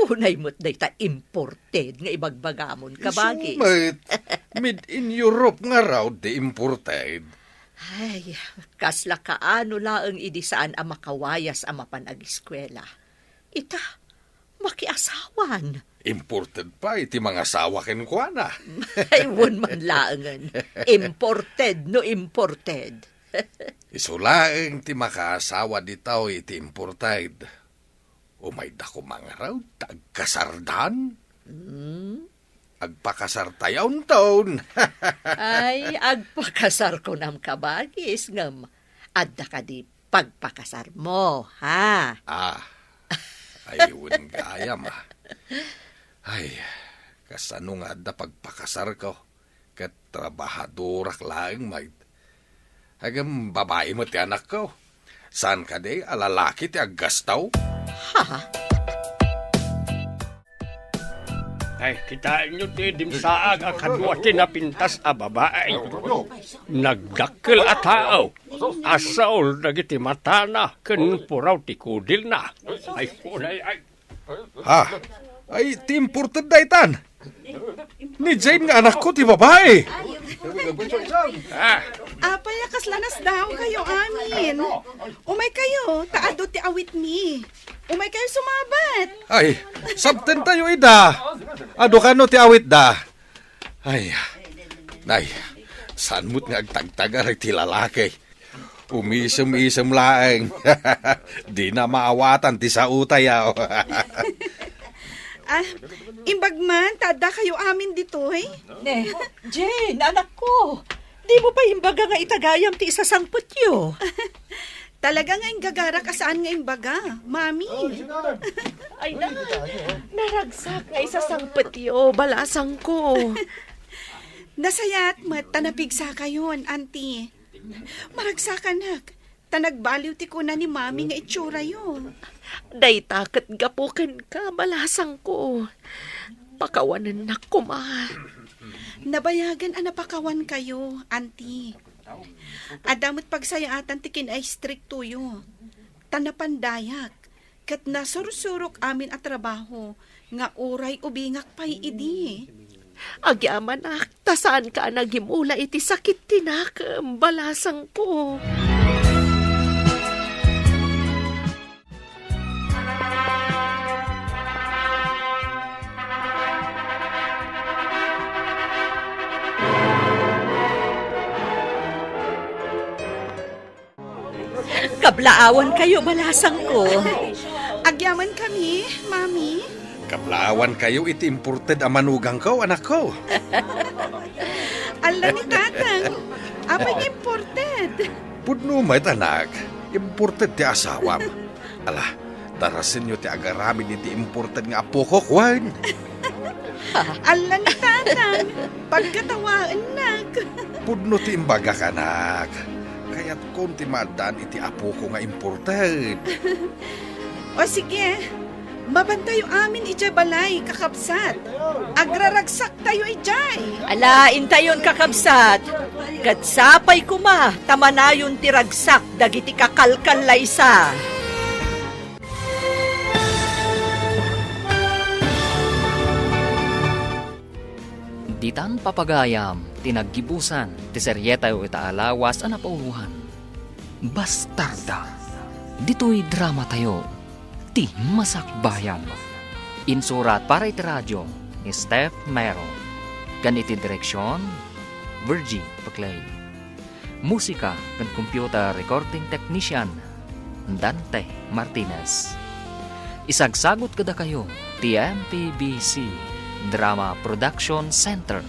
unay met dayta imported nga ibagbagamon, kabagis. Isu met, made in Europe ngarud ti imported. Ay, kasla kaano laeng idi saan a makawayas a mapan agiskuela. Ita, makiasawan. Imported pay ti mangasawa kenkuana. Ay, wen man laengen. Imported no imported. Isu laeng ti makaasawa ditoy iti imported. Umayda koma ngarud ta agkasardan. Hmm? Agpakasartayo inton. Ay, agpakasar kunam, kabagis, ngem adda kadi pagpakasarmo, ha? Ah, ay, wen gayam, ah. Ay, kasano nga adda pagpakasarko? Ket trabahadorak laeng, mayat. Ngem babai met ti anakko. Saan kadi a lalaki ti aggastaw? Ha? Ay, kitaenyo ti dimsaag a kadua ti napintas a babai. Nagdakkel a tao. Asaol dagiti matana ken puraw ti kudilna. Ay, kunay, ay. Ha? Ay, ti imported daytan. Ni Jane nga anakko ti babai. Ah, Apay a kasla nasdaaw kayo amin? Umay kayo, ta adu ti awitmi. Umay kayo sumabat. Ay, sabten tayo ida. Adu kano ti awitda. Ay, nay, saan mo't nga agtagtagar ti lalaki? Umisem-isem laeng. Dina maawatan ti saotayo. Ah, imbag man, ta adda kayo amin ditoy? Ne, Jane, anakko, di mo pa imbaga nga itagayam ti isasangpetyo? Talaga nga inggagarak a saan nga imbaga, Mami. Ay na, naragsak nga isasangpetyo, balasangko. Nasayaat met ta napigsa kayon, Auntie. Maragsakanak, ta nagbaliw ti kuna ni Mami nga itsura'yo. Dayta ket gapu kenka, balasangko. Pakawanennak koma. Nabayagen a napakawan kayo, Auntie. Adda met pagsayaatan ti kinaistriktoyo. Ta napandayak, ket nasursurok amin a trabaho nga uray ubingak pay idi. Agyamanak, ta saanka a nagimula iti sakit ti nakem, balasangko. Kablaawan kayo, balasangko. Agyaman kami, Mami. Kablaawan kayo iti imported a manugangko, anakko. Alla ni Tatang, apay nga imported? Pudno met, anak. Imported ti asawam. Ala, darasenyo ti agaramid iti imported nga apokok, wen? Alla ni Tatang, pagkatawaennak. Pudno ti imbagak, anak. Kayatkon ti maaddaan iti apoko nga imported. O sige, mapantayo amin idiay balay, kakabsat. Agraragsaktayo idiay. Ala, intayon, kakabsat. Ket sapay koma ta manayon ti ragsak dagiti kakalkallaysa. Ditan papagayam ti naggibusan ti serietayo ita a lawas a napauloan, Bastarda. Ditoy dramatayo, ti Masakbayan. Insurat para iti radio ni Steph Mero, ken iti direksion, Virgie Paclay. Musika ken computer recording technician, Dante Martinez. Isagsagut kadakayo ti M P B C Drama Production Center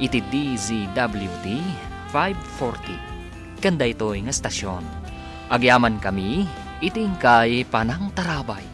iti D Z W T five forty. Ken daytoy nga estasion, agyamankami iti inkay panangtarabay.